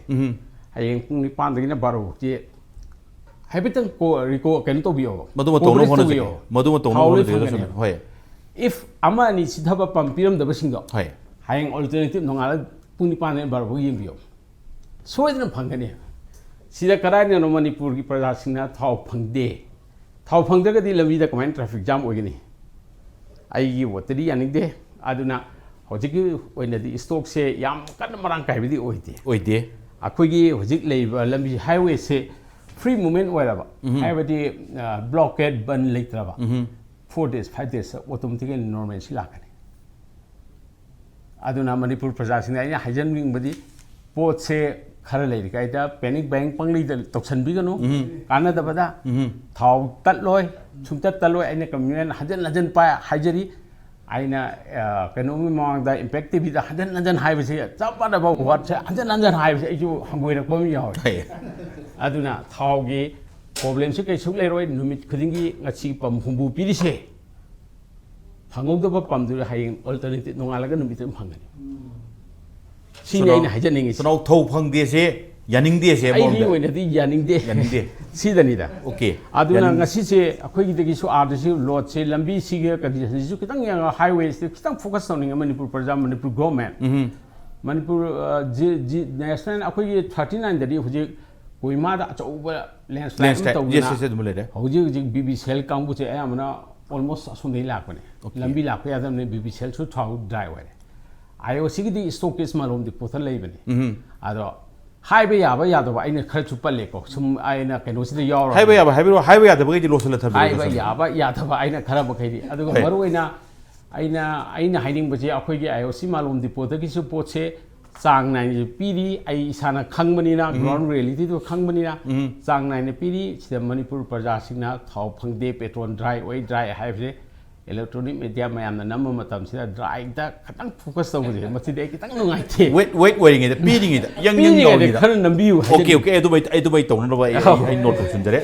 ꯍꯌꯦꯡ ꯄꯨꯡ ꯅꯤꯄꯥꯟꯗꯒꯤꯅ ꯕꯥꯔꯣ ꯐꯥꯎꯁꯦ ꯍꯥꯏꯐꯦꯠꯇꯪ ꯀꯣ-, ꯔꯤꯀꯣ-, ꯀꯩꯅꯣ ꯇꯧꯕꯤꯌꯣꯕ꯫ ꯃꯗꯨꯃ Coverage ꯇꯧꯅꯕ ꯍꯣꯠꯅꯖꯒꯦ꯫ ꯇꯧꯕꯤꯌꯣꯕ꯫ ꯃꯗꯨꯃ ꯇꯧꯅꯕ ꯊꯥꯎ ꯂꯣꯏ ꯍꯣꯠꯅꯖꯒꯦ꯫ ꯐꯪꯒꯅꯦꯕ꯫ ꯍꯣꯏ꯫ If ꯑꯃ ꯑꯅꯤ ꯁꯤꯊꯕ ꯄꯝ ꯄꯤꯔꯝꯗꯕꯁꯤꯡꯗꯣ ꯍꯣꯏ꯫ ꯍꯌꯦꯡ alternative ꯅꯣꯡꯉꯥꯜꯂ ꯄꯨꯡ ꯅꯤꯄꯥꯟꯗꯒꯤꯅ ꯕꯥꯔꯣ ꯐꯥꯎ ꯌꯦꯡꯕꯤꯌꯣ꯫ ꯁꯣꯏꯗꯅ ꯐꯪꯒꯅꯤ꯫ ꯁꯤꯗ ꯀꯗꯥꯏꯗꯅꯣ ꯃꯅꯤꯄꯨꯔꯒꯤ ꯄ꯭ꯔꯖꯥꯁꯤꯡꯅ ꯊꯥꯎ ꯐꯪꯗꯦ? ꯊꯥꯎ ꯐꯪꯗ꯭ꯔꯒꯗꯤ ꯂꯝꯕꯤꯗ ꯀꯃꯥꯏꯅ traffic jam ꯑꯣꯏꯒꯅꯤ? ꯑꯩꯒꯤ ꯃꯣꯠꯇꯗꯤ ꯌꯥꯅꯤꯡꯗꯦ꯫ ꯑꯗꯨꯅ ꯍꯧꯖꯤꯛꯀꯤ ꯑꯣꯏꯅꯗꯤ stockꯁꯦ ꯌꯥꯝ ꯀꯟꯅ ꯃꯔꯥꯡ ꯀꯥꯏꯕꯗꯤ ꯑꯣꯏꯗꯦ꯫ ꯑꯣꯏꯗꯦ꯫ ꯑꯩꯈꯣꯏꯒꯤ ꯍꯧꯖꯤꯛ ꯂꯩꯔꯤꯕ ꯂꯝꯕꯤ highwayꯁꯦ free movement ꯑꯣꯏꯔꯕ, ꯎꯝ꯫ ꯍꯥꯏꯕꯗꯤ blockade ꯕꯟ ꯂꯩꯇ꯭ꯔꯕ, ꯎꯝ꯫ Four days, five days automatically normalcy ꯂꯥꯛꯀꯅꯤ꯫ ꯑꯗꯨꯅ ꯃꯅꯤꯄꯨꯔ ꯄ꯭ꯔꯖꯥꯁꯤꯡꯗ ꯑꯩꯅ ꯍꯥꯏꯖꯅꯤꯡꯕꯗꯤ, ꯄꯣꯠꯁꯦ ꯈꯔ ꯂꯩꯔꯤꯉꯩꯗ panic buying ꯄꯪꯂꯩꯗ ꯇꯧꯁꯟꯕꯤꯒꯅꯨ꯫ ꯎꯝ꯫ ꯀꯥꯟꯅꯗꯕꯗ꯫ ꯎꯝ꯫ ꯊꯥꯎ ꯇꯠꯂꯣꯏ, ꯁꯨꯡꯇꯠ ꯇꯠꯂꯣꯏ꯫ ꯑꯩꯅ commitment ꯍꯟꯖꯟ ꯍꯟꯖꯟ ꯄꯥꯏ ꯍꯥꯏꯖꯔꯤ꯫ ꯑꯩꯅ, ꯑ, ꯀꯩꯅꯣꯒꯤ ꯃꯃꯥꯡꯗ Impact TVꯗ ꯍꯟꯖꯟ ꯍꯟꯖꯟ ꯍꯥꯏꯕꯁꯦ, ꯆꯞ ꯃꯥꯟꯅꯕ wordꯁꯦ ꯍꯟꯖꯟ ꯍꯟꯖꯟ ꯍꯥꯏꯕꯁꯦ ꯑꯩꯁꯨ ꯍꯪꯒꯣꯏꯔꯛꯄ ꯑꯃ ꯌꯥꯎꯔꯦ꯫ ꯍꯣꯏ꯫ ꯑꯗꯨꯅ ꯊꯥꯎꯒꯤ problemꯁꯨ ꯀꯩꯁꯨ ꯂꯩꯔꯣꯏ꯫ ꯅꯨꯃꯤꯠ ꯈꯨꯗꯤꯡꯒꯤ ꯉꯁꯤ ꯄꯝ ꯍꯨꯝꯐꯨ ꯄꯤꯔꯤꯁꯦ, ꯐꯪꯍꯧꯗꯕ ꯄꯝꯗꯨꯗ ꯍꯌꯦꯡ alternative ꯅꯣꯡꯉꯥꯜꯂꯒ ꯅꯨꯃꯤꯠꯇ ꯑꯗꯨꯝ ꯐꯪꯒꯅꯤ꯫ ꯁꯤꯅꯤ ꯁꯅꯥꯎ-, ꯑꯩꯅ ꯍꯥꯏꯖꯅꯤꯡꯉꯤꯁꯦ꯫ ꯁꯅꯥꯎ ꯊꯧ ꯐꯪꯗꯦꯁꯦ ꯌꯥꯅꯤꯡꯗꯦꯁꯦ ꯑꯩꯒꯤ ꯑꯃꯔꯣꯝꯗ꯫ ꯑꯣꯏꯅꯗꯤ ꯌꯥꯅꯤꯡꯗꯦ꯫ ꯌꯥꯅꯤꯡꯗꯦ꯫ ꯁꯤꯗꯅꯤꯗ꯫ Okay꯫ ꯑꯗꯨꯅ ꯌꯥꯅꯤꯡ- ꯉꯁꯤꯁꯦ ꯑꯩꯈꯣꯏꯒꯤꯗꯒꯤꯁꯨ ꯑꯥꯗꯁꯨ loadꯁꯦ, ꯂꯝꯕꯤꯁꯤꯒꯤ conditionꯁꯤꯁꯨ ꯈꯤꯇꯪ ꯌꯦꯡꯉꯒ highwayꯁꯤꯗ ꯈꯤꯇꯪ focus ꯇꯧꯅꯤꯡꯉꯦ ꯃꯅꯤꯄꯨꯔ ꯄ꯭ꯔꯖꯥ, ꯃꯅꯤꯄꯨꯔ government꯫ ꯎꯝ꯫ ꯃꯅꯤꯄꯨꯔ, ꯑ, ꯖꯤ-, ꯖꯤ-, national ꯑꯩꯈꯣꯏꯒꯤ thirty nineꯗꯗꯤ ꯍꯧꯖꯤꯛ ꯀꯣꯍꯤꯃꯥꯗ ꯑꯆꯧꯕ landslide ꯑꯃ landslide꯫ ꯇꯧꯗꯅ Yes, yes, ꯑꯗꯨꯝ ꯂꯩꯔꯦ꯫ ꯍꯧꯖꯤꯛ ꯍꯧꯖꯤꯛ B B C L ꯀꯥꯡꯕꯨꯁꯦ ꯑꯌꯥꯝꯕꯅ almost ꯑꯁꯣꯝꯗꯒꯤ ꯂꯥꯛꯄꯅꯦ꯫ Okay꯫ ꯂꯝꯕꯤ ꯂꯥꯛꯄ ꯌꯥꯗꯕꯅꯤ, B B C Lꯁꯨ ꯊꯥꯎ dry ꯑꯣꯏꯔꯦ꯫ IOCꯒꯤꯗꯤ stockage ꯃꯥꯂꯣꯝ depotꯇ ꯂꯩꯕꯅꯤ꯫ ꯎꯝ꯫ ꯑꯗꯣ ꯍꯥꯏꯕ ꯌꯥꯕ ꯌꯥꯗꯕ ꯑꯩꯅ ꯈꯔꯁꯨ ꯄꯜꯂꯦꯀꯣ, ꯁꯨꯝ ꯑꯩꯅ ꯀꯩꯅꯣꯁꯤꯗ ꯌꯥꯎꯔꯕꯅꯤ꯫ ꯍꯥꯏꯕ ꯌꯥꯕ, ꯍꯥꯏꯕ, ꯍꯥꯏꯕ ꯌꯥꯗꯕꯈꯩꯗꯤ ꯂꯣꯠꯁꯤꯜꯂ ꯊꯝꯕꯤꯔꯣ, ꯍꯥꯏꯕ ꯂꯣꯠꯁꯤꯜꯂ꯫ ꯌꯥꯕ ꯌꯥꯗꯕ ꯑꯩꯅ ꯈꯔ ꯃꯈꯩꯗꯤ꯫ ꯑꯗꯨꯒ ꯍꯣꯏ꯫ ꯃꯔꯨ ꯑꯣꯏꯅ ꯑꯩꯅ, ꯑꯩꯅ ꯍꯥꯏꯅꯤꯡꯕꯁꯦ, ꯑꯩꯈꯣꯏꯒꯤ IOC ꯃꯥꯂꯣꯝ depotꯇꯒꯤꯁꯨ ꯄꯣꯠꯁꯦ ꯆꯥꯡ ꯅꯥꯏꯅ ꯄꯤꯔꯤ꯫ ꯑꯩ ꯏꯁꯥꯅ ꯈꯪꯕꯅꯤꯅ, ꯎꯝ꯫ Ground realityꯗꯣ ꯈꯪꯕꯅꯤꯅ, ꯎꯝ꯫ ꯆꯥꯡ ꯅꯥꯏꯅ ꯄꯤꯔꯤ꯫ ꯁꯤꯗ ꯃꯅꯤꯄꯨꯔ ꯄ꯭ꯔꯖꯥꯁꯤꯡꯅ ꯊꯥꯎ ꯐꯪꯗꯦ, petrol dry ꯑꯣꯏ, dry ꯍꯥꯏꯕꯁꯦ electronic media ꯃꯌꯥꯝꯅ ꯅꯝꯕ ꯃꯇꯝꯁꯤꯗ dryꯗ ꯈꯤꯇꯪ focus ꯇꯧꯕꯁꯦ, ꯃꯁꯤꯗꯤ ꯑꯩ ꯈꯤꯇꯪ ꯅꯨꯡꯉꯥꯏꯇꯦ꯫ Wait, wait ꯑꯣꯏꯔꯤꯉꯩꯗ, ꯄꯤꯔꯤꯉꯩꯗ, ꯌꯪ ꯌꯪ ꯄꯤꯔꯤꯉꯩꯗ ꯌꯥꯎꯔꯤꯉꯩꯗ꯫ ꯈꯔ ꯅꯝꯕꯤꯌꯨ Okay, ꯍꯥꯏꯖꯅꯤꯡꯉꯤ꯫ Okay, ꯑꯗꯨꯃꯥꯏ-, ꯑꯗꯨꯃꯥꯏ ꯇꯧꯅꯅꯕ ꯑꯩ, ꯑꯩ, ꯑꯧ꯫ ꯑꯩ note ꯇꯧꯁꯤꯟꯖꯔꯦ꯫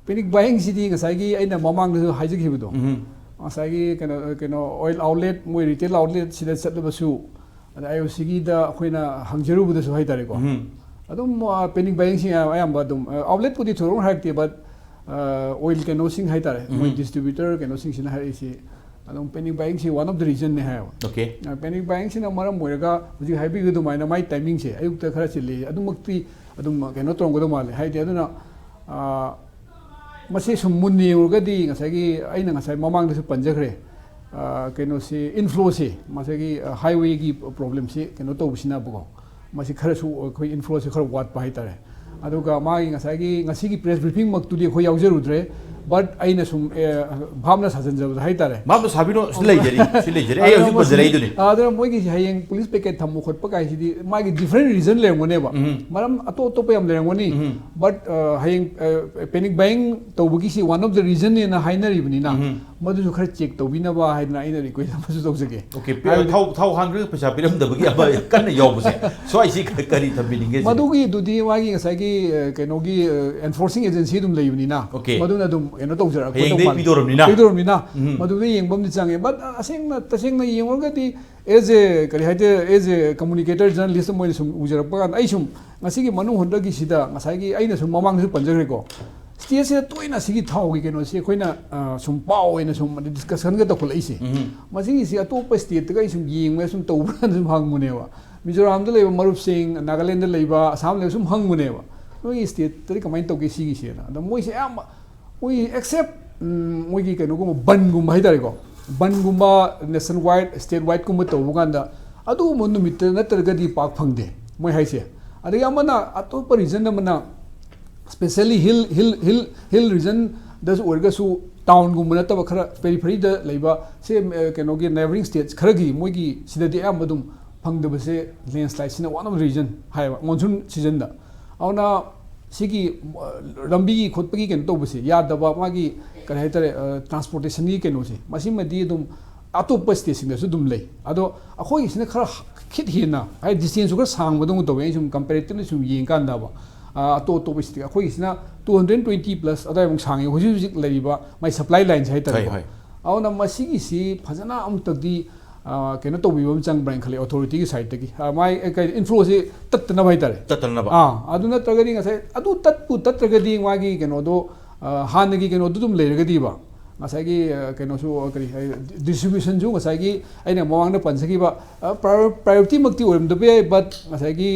Panic buyingꯁꯤꯗꯤ ꯉꯁꯥꯏꯒꯤ ꯑꯩꯅ ꯃꯃꯥꯡꯗꯁꯨ ꯍꯥꯏꯖꯈꯤꯕꯗꯣ, ꯎꯝ꯫ ꯉꯁꯥꯏꯒꯤ ꯀꯩꯅꯣ, ꯀꯩꯅꯣ, oil outlet, ꯃꯣꯏ retail outletꯁꯤꯗ ꯆꯠꯂꯕꯁꯨ, ꯑꯗ IOCꯒꯤꯗ ꯑꯩꯈꯣꯏꯅ ꯍꯪꯖꯔꯨꯕꯗꯁꯨ ꯍꯥꯏꯇꯥꯔꯦꯀꯣ, ꯎꯝ꯫ ꯑꯗꯨꯝ, ꯑ, panic buyingꯁꯤꯡ ꯑꯌꯥꯝꯕ ꯑꯗꯨꯝ, ꯑ, outletꯄꯨꯗꯤ ꯊꯣꯏꯗꯣꯛꯅ ꯍꯥꯏꯔꯛꯇꯦ, but, ꯑ, oil ꯀꯩꯅꯣꯁꯤꯡ ꯍꯥꯏꯇꯥꯔꯦ, ꯃꯣꯏ ꯎꯝ꯫ Distributor ꯀꯩꯅꯣꯁꯤꯡꯁꯤꯅ ꯍꯥꯏꯔꯛꯏꯁꯤ, ꯑꯗꯨꯝ panic buyingꯁꯤ one of the reasonꯅꯦ ꯍꯥꯏꯌꯦꯕ꯫ Okay. Panic buyingꯁꯤꯅ ꯃꯔꯝ ꯑꯣꯏꯔꯒ ꯍꯧꯖꯤꯛ ꯍꯥꯏꯕꯤꯕ ꯑꯗꯨꯃꯥꯏꯅ ꯃꯥꯏ timingꯁꯦ ꯑꯌꯨꯛꯇ ꯈꯔ ꯆꯤꯜꯂꯤ, ꯑꯗꯨꯃꯛꯇꯤ ꯑꯗꯨꯝ ꯀꯩꯅꯣ ꯇꯧꯔꯝꯒꯗꯧ ꯃꯥꯜꯂꯦ꯫ ꯍꯥꯏꯗꯤ ꯑꯗꯨꯅ ꯑ, ꯃꯁꯤ ꯁꯨꯝ ꯃꯨꯟꯅ ꯌꯦꯡꯉꯨꯔꯒꯗꯤ ꯉꯁꯥꯏꯒꯤ ꯑꯩꯅ ꯉꯁꯥꯏ ꯃꯃꯥꯡꯗꯁꯨ ꯄꯟꯖꯈ꯭ꯔꯦ, ꯑ, ꯀꯩꯅꯣꯁꯤ, inflowꯁꯤ, ꯉꯁꯥꯏꯒꯤ highwayꯒꯤ problemꯁꯤ ꯀꯩꯅꯣ ꯇꯧꯕꯁꯤꯅꯕꯀꯣ, ꯃꯁꯤ ꯈꯔꯁꯨ ꯑꯩꯈꯣꯏ inflowꯁꯤ ꯈꯔ ꯋꯥꯠꯄ ꯍꯥꯏꯇꯥꯔꯦ꯫ ꯑꯗꯨꯒ ꯃꯥꯒꯤ ꯉꯁꯥꯏꯒꯤ ꯉꯁꯤꯒꯤ press briefingꯃꯛꯇꯨꯗꯤ ꯑꯩꯈꯣꯏ ꯌꯥꯎꯖꯔꯨꯗ꯭ꯔꯦ, but ꯑꯩꯅ ꯁꯨꯝ ꯑ, ꯚꯥꯞꯅ ꯁꯥꯖꯟꯖꯕꯗ ꯍꯥꯏꯇꯥꯔꯦ꯫ ꯃꯥꯕꯨ ꯁꯥꯕꯤꯔꯣ, ꯁꯤ ꯂꯩꯖꯔꯤ, ꯁꯤ ꯂꯩꯖꯔꯤ, ꯑꯩ ꯑꯗꯨꯅ ꯍꯧꯖꯤꯛ ꯃꯁꯤ- ꯄꯟꯖꯔꯛꯏꯗꯨꯅꯤ꯫ ꯑꯗꯨꯅ ꯃꯣꯏꯒꯤ ꯍꯌꯦꯡ police picket ꯊꯝꯕ ꯈꯣꯠꯄ ꯀꯥꯏꯁꯤꯗꯤ ꯃꯥꯒꯤ different reason ꯂꯩꯔꯝꯒꯅꯦꯕ꯫ ꯎꯝ꯫ ꯃꯔꯝ ꯑꯇꯣꯞ ꯑꯇꯣꯞꯄ ꯌꯥꯝ ꯂꯩꯔꯝꯒꯅꯤ꯫ ꯎꯝ꯫ But ꯑ, ꯍꯌꯦꯡ panic buying ꯇꯧꯕꯒꯤꯁꯤ one of the reasonꯅꯦꯅ ꯍꯥꯏꯅꯔꯤꯕꯅꯤꯅ, ꯎꯝ꯫ ꯃꯗꯨꯁꯨ ꯈꯔ check ꯇꯧꯕꯤꯅꯕ ꯍꯥꯏꯗꯅ ꯑꯩꯅ request ꯑꯃꯁꯨ ꯇꯧꯖꯒꯦ꯫ Okay, ꯍꯥꯏꯕꯗꯤ- ꯊꯥꯎ, ꯊꯥꯎ ꯍꯥꯟꯈ꯭ꯔꯒ ꯄꯩꯁꯥ ꯄꯤꯔꯝꯗꯕꯒꯤ ꯑꯃ ꯀꯟꯅ ꯌꯥꯎꯕꯁꯦ, ꯁ꯭ꯋꯥꯏꯁꯤ ꯀ-, ꯀꯔꯤ ꯊꯝꯕꯤꯅꯤꯡꯒꯦ ꯁꯤꯅꯤ? ꯃꯗꯨꯒꯤꯗꯨꯗꯤ ꯃꯥꯒꯤ ꯉꯁꯥꯏꯒꯤ ꯑ, ꯀꯩꯅꯣꯒꯤ ꯑ, enforcing agency ꯑꯗꯨꯝ ꯂꯩꯕꯅꯤꯅ, Okay. ꯃꯗꯨꯅ ꯑꯗꯨꯝ ꯀꯩꯅꯣ ꯇꯧꯖꯔꯛꯄ ꯍꯌꯦꯡꯗꯒꯤ ꯇꯧ ꯃꯥꯜꯂꯦ꯫ ꯄꯤꯗꯧꯔꯕꯅꯤꯅ? ꯄꯤꯗꯧꯔꯕꯅꯤꯅ, ꯎꯝ꯫ ꯃꯗꯨꯗ ꯌꯦꯡꯕ ꯑꯃꯗꯤ ꯆꯪꯉꯦ꯫ But ꯑ, ꯑꯁꯦꯡꯅ ꯇꯁꯦꯡꯅ ꯌꯦꯡꯉꯨꯔꯒꯗꯤ as a ꯀꯔꯤ ꯍꯥꯏꯇꯥꯔꯦ, as a communicator, journalist ꯑꯃ ꯑꯣꯏꯅ ꯁꯨꯝ ꯎꯖꯔꯛꯄ ꯀꯥꯟꯗ, ꯑꯩ ꯁꯨꯝ ꯉꯁꯤꯒꯤ ꯃꯅꯨꯡ ꯍꯨꯠꯅꯒꯤꯁꯤꯗ ꯉꯁꯥꯏꯒꯤ ꯑꯩꯅ ꯁꯨꯝ ꯃꯃꯥꯡꯗꯁꯨ ꯄꯟꯖꯈ꯭ꯔꯦꯀꯣ, stateꯁꯤꯗ ꯇꯣꯏꯅ ꯁꯤꯒꯤ ꯊꯥꯎꯒꯤ ꯀꯩꯅꯣꯁꯤ ꯑꯩꯈꯣꯏꯅ ꯑ, ꯁꯨꯝ ꯄꯥꯎ ꯑꯣꯏꯅ ꯁꯨꯝ discussionꯒ ꯇꯧꯈꯠꯂꯛꯏꯁꯦ꯫ ꯎꯝ꯫ ꯃꯁꯤꯒꯤꯁꯤ ꯑꯇꯣꯞꯄ stateꯇꯒ ꯑꯩ ꯁꯨꯝ ꯌꯦꯡꯕꯗ ꯁꯨꯝ ꯇꯧꯕ꯭ꯔꯥꯅ ꯁꯨꯝ ꯍꯪꯕꯅꯦꯕ꯫ ꯃꯤꯖꯣꯔꯥꯝꯗ ꯂꯩꯕ ꯃꯔꯨꯞꯁꯤꯡ, ꯅꯥꯒꯥꯂꯦꯟꯗ ꯂꯩꯕ, ꯑꯁꯥꯝꯗ ꯂꯩꯕ ꯁꯨꯝ ꯍꯪꯕꯅꯦꯕ, "ꯅꯣꯏꯒꯤ stateꯇꯗꯤ ꯀꯃꯥꯏꯅ ꯇꯧꯒꯦ ꯁꯤꯒꯤꯁꯦꯅ?" ꯑꯗ ꯃꯣꯏꯁꯦ ꯑꯌꯥꯝꯕ, ꯃꯣꯏ except, ꯎꯝ, ꯃꯣꯏꯒꯤ ꯀꯩꯅꯣꯒꯨꯝꯕ ꯕꯟꯒꯨꯝꯕ ꯍꯥꯏꯇꯥꯔꯦꯀꯣ, ꯕꯟꯒꯨꯝꯕ nationwide, statewideꯀꯨꯝꯕ ꯇꯧꯕ ꯀꯥꯟꯗ ꯑꯗꯨꯒꯨꯝꯕ ꯅꯨꯃꯤꯠꯇ ꯅꯠꯇ꯭ꯔꯒꯗꯤ ꯄꯥꯛ ꯐꯪꯗꯦ ꯃꯣꯏ ꯍꯥꯏꯁꯦ꯫ ꯑꯗꯒꯤ ꯑꯃꯅ, ꯑꯇꯣꯞꯄ reason ꯑꯃꯅ, specially hill, hill, hill, hill regionꯗꯁꯨ ꯑꯣꯏꯔꯒꯁꯨ, townꯒꯨꯝꯕ ꯅꯠꯇꯕ ꯈꯔ peripheryꯗ ꯂꯩꯕ ꯁꯦ, ꯑ, ꯀꯩꯅꯣꯒꯤ neighbouring states ꯈꯔꯒꯤ ꯃꯣꯏꯒꯤ ꯁꯤꯗꯗꯤ ꯑꯌꯥꯝꯕ ꯑꯗꯨꯝ ꯐꯪꯗꯕꯁꯦ landslideꯁꯤꯅ one of the reason ꯍꯥꯏꯌꯦꯕ, monsoon seasonꯗ꯫ ꯑꯗꯨꯅ ꯁꯤꯒꯤ, ꯑ, ꯂꯝꯕꯤꯒꯤ ꯈꯣꯠꯄꯒꯤ ꯀꯩꯅꯣ ꯇꯧꯕꯁꯦ ꯌꯥꯗꯕ, ꯃꯥꯒꯤ ꯀꯔꯤ ꯍꯥꯏꯇꯥꯔꯦ, ꯑ, transportationꯒꯤ ꯀꯩꯅꯣꯁꯦ, ꯃꯁꯤꯃꯗꯤ ꯑꯗꯨꯝ ꯑꯇꯣꯞꯄ stateꯁꯤꯡꯗꯁꯨ ꯑꯗꯨꯝ ꯂꯩ꯫ ꯑꯗꯣ ꯑꯩꯈꯣꯏꯒꯤꯁꯤꯅ ꯈꯔ ꯈꯤꯠ ꯍꯦꯟꯅ, ꯍꯥꯏꯗꯤ distanceꯁꯨ ꯈꯔ ꯁꯥꯡꯕꯗꯧꯅ ꯇꯧꯋꯦ꯫ ꯑꯩ ꯁꯨꯝ comparatively ꯁꯨꯝ ꯌꯦꯡꯀꯥꯟꯗꯕ, ꯑ, ꯑꯇꯣꯞ ꯑꯇꯣꯞꯄ state, ꯑꯩꯈꯣꯏꯒꯤꯁꯤꯅ two hundred twenty plus ꯑꯗꯨꯋꯥꯏꯃꯨꯛ ꯁꯥꯡꯉꯦ ꯍꯧꯖꯤꯛ ꯍꯧꯖꯤꯛ ꯂꯩꯔꯤꯕ ꯃꯥꯏ supply lineꯁꯦ ꯍꯥꯏꯇꯥꯔꯦꯀꯣ꯫ ꯍꯣꯏ, ꯍꯣꯏ꯫ ꯑꯗꯨꯅ ꯃꯁꯤꯒꯤꯁꯤ ꯐꯖꯅ ꯑꯃꯨꯛꯇꯗꯤ, ꯑ, ꯀꯩꯅꯣ ꯇꯧꯕꯤꯕ ꯑꯃ ꯆꯪꯕ꯭ꯔꯥ ꯍꯥꯏꯅ ꯈꯜꯂꯤ, authorityꯒꯤ sideꯇꯒꯤ꯫ ꯑ, ꯃꯥꯏ, ꯑ, ꯀꯩ, inflowꯁꯤ ꯇꯠꯇꯅꯕ ꯍꯥꯏꯇꯥꯔꯦ꯫ ꯇꯠꯇꯅꯕ꯫ ꯑꯥ, ꯑꯗꯨ ꯅꯠꯇ꯭ꯔꯒꯗꯤ ꯉꯁꯥꯏ ꯑꯗꯨ ꯇꯠꯄꯨ ꯇꯠꯇ꯭ꯔꯒꯗꯤ ꯃꯥꯒꯤ ꯀꯩꯅꯣꯗꯣ, ꯑ, ꯍꯥꯟꯅꯒꯤ ꯀꯩꯅꯣꯗꯣ ꯑꯗꯨꯝ ꯂꯩꯔꯒꯗꯤꯕ, ꯉꯁꯥꯏꯒꯤ ꯑ, ꯀꯩꯅꯣꯁꯨ ꯑ, ꯀꯔꯤ ꯍꯥꯏ, ꯗꯤꯁꯇ꯭ꯔꯤꯕ꯭ꯌꯨꯁꯟꯁꯨ ꯉꯁꯥꯏꯒꯤ ꯑꯩꯅ ꯃꯃꯥꯡꯗ ꯄꯟꯖꯈꯤꯕ ꯄ꯭ꯔꯥꯏꯌꯣꯔꯤꯇꯤꯃꯛꯇꯤ ꯑꯣꯏꯔꯝꯗꯕ ꯌꯥꯏ, ꯕꯠ ꯉꯁꯥꯏꯒꯤ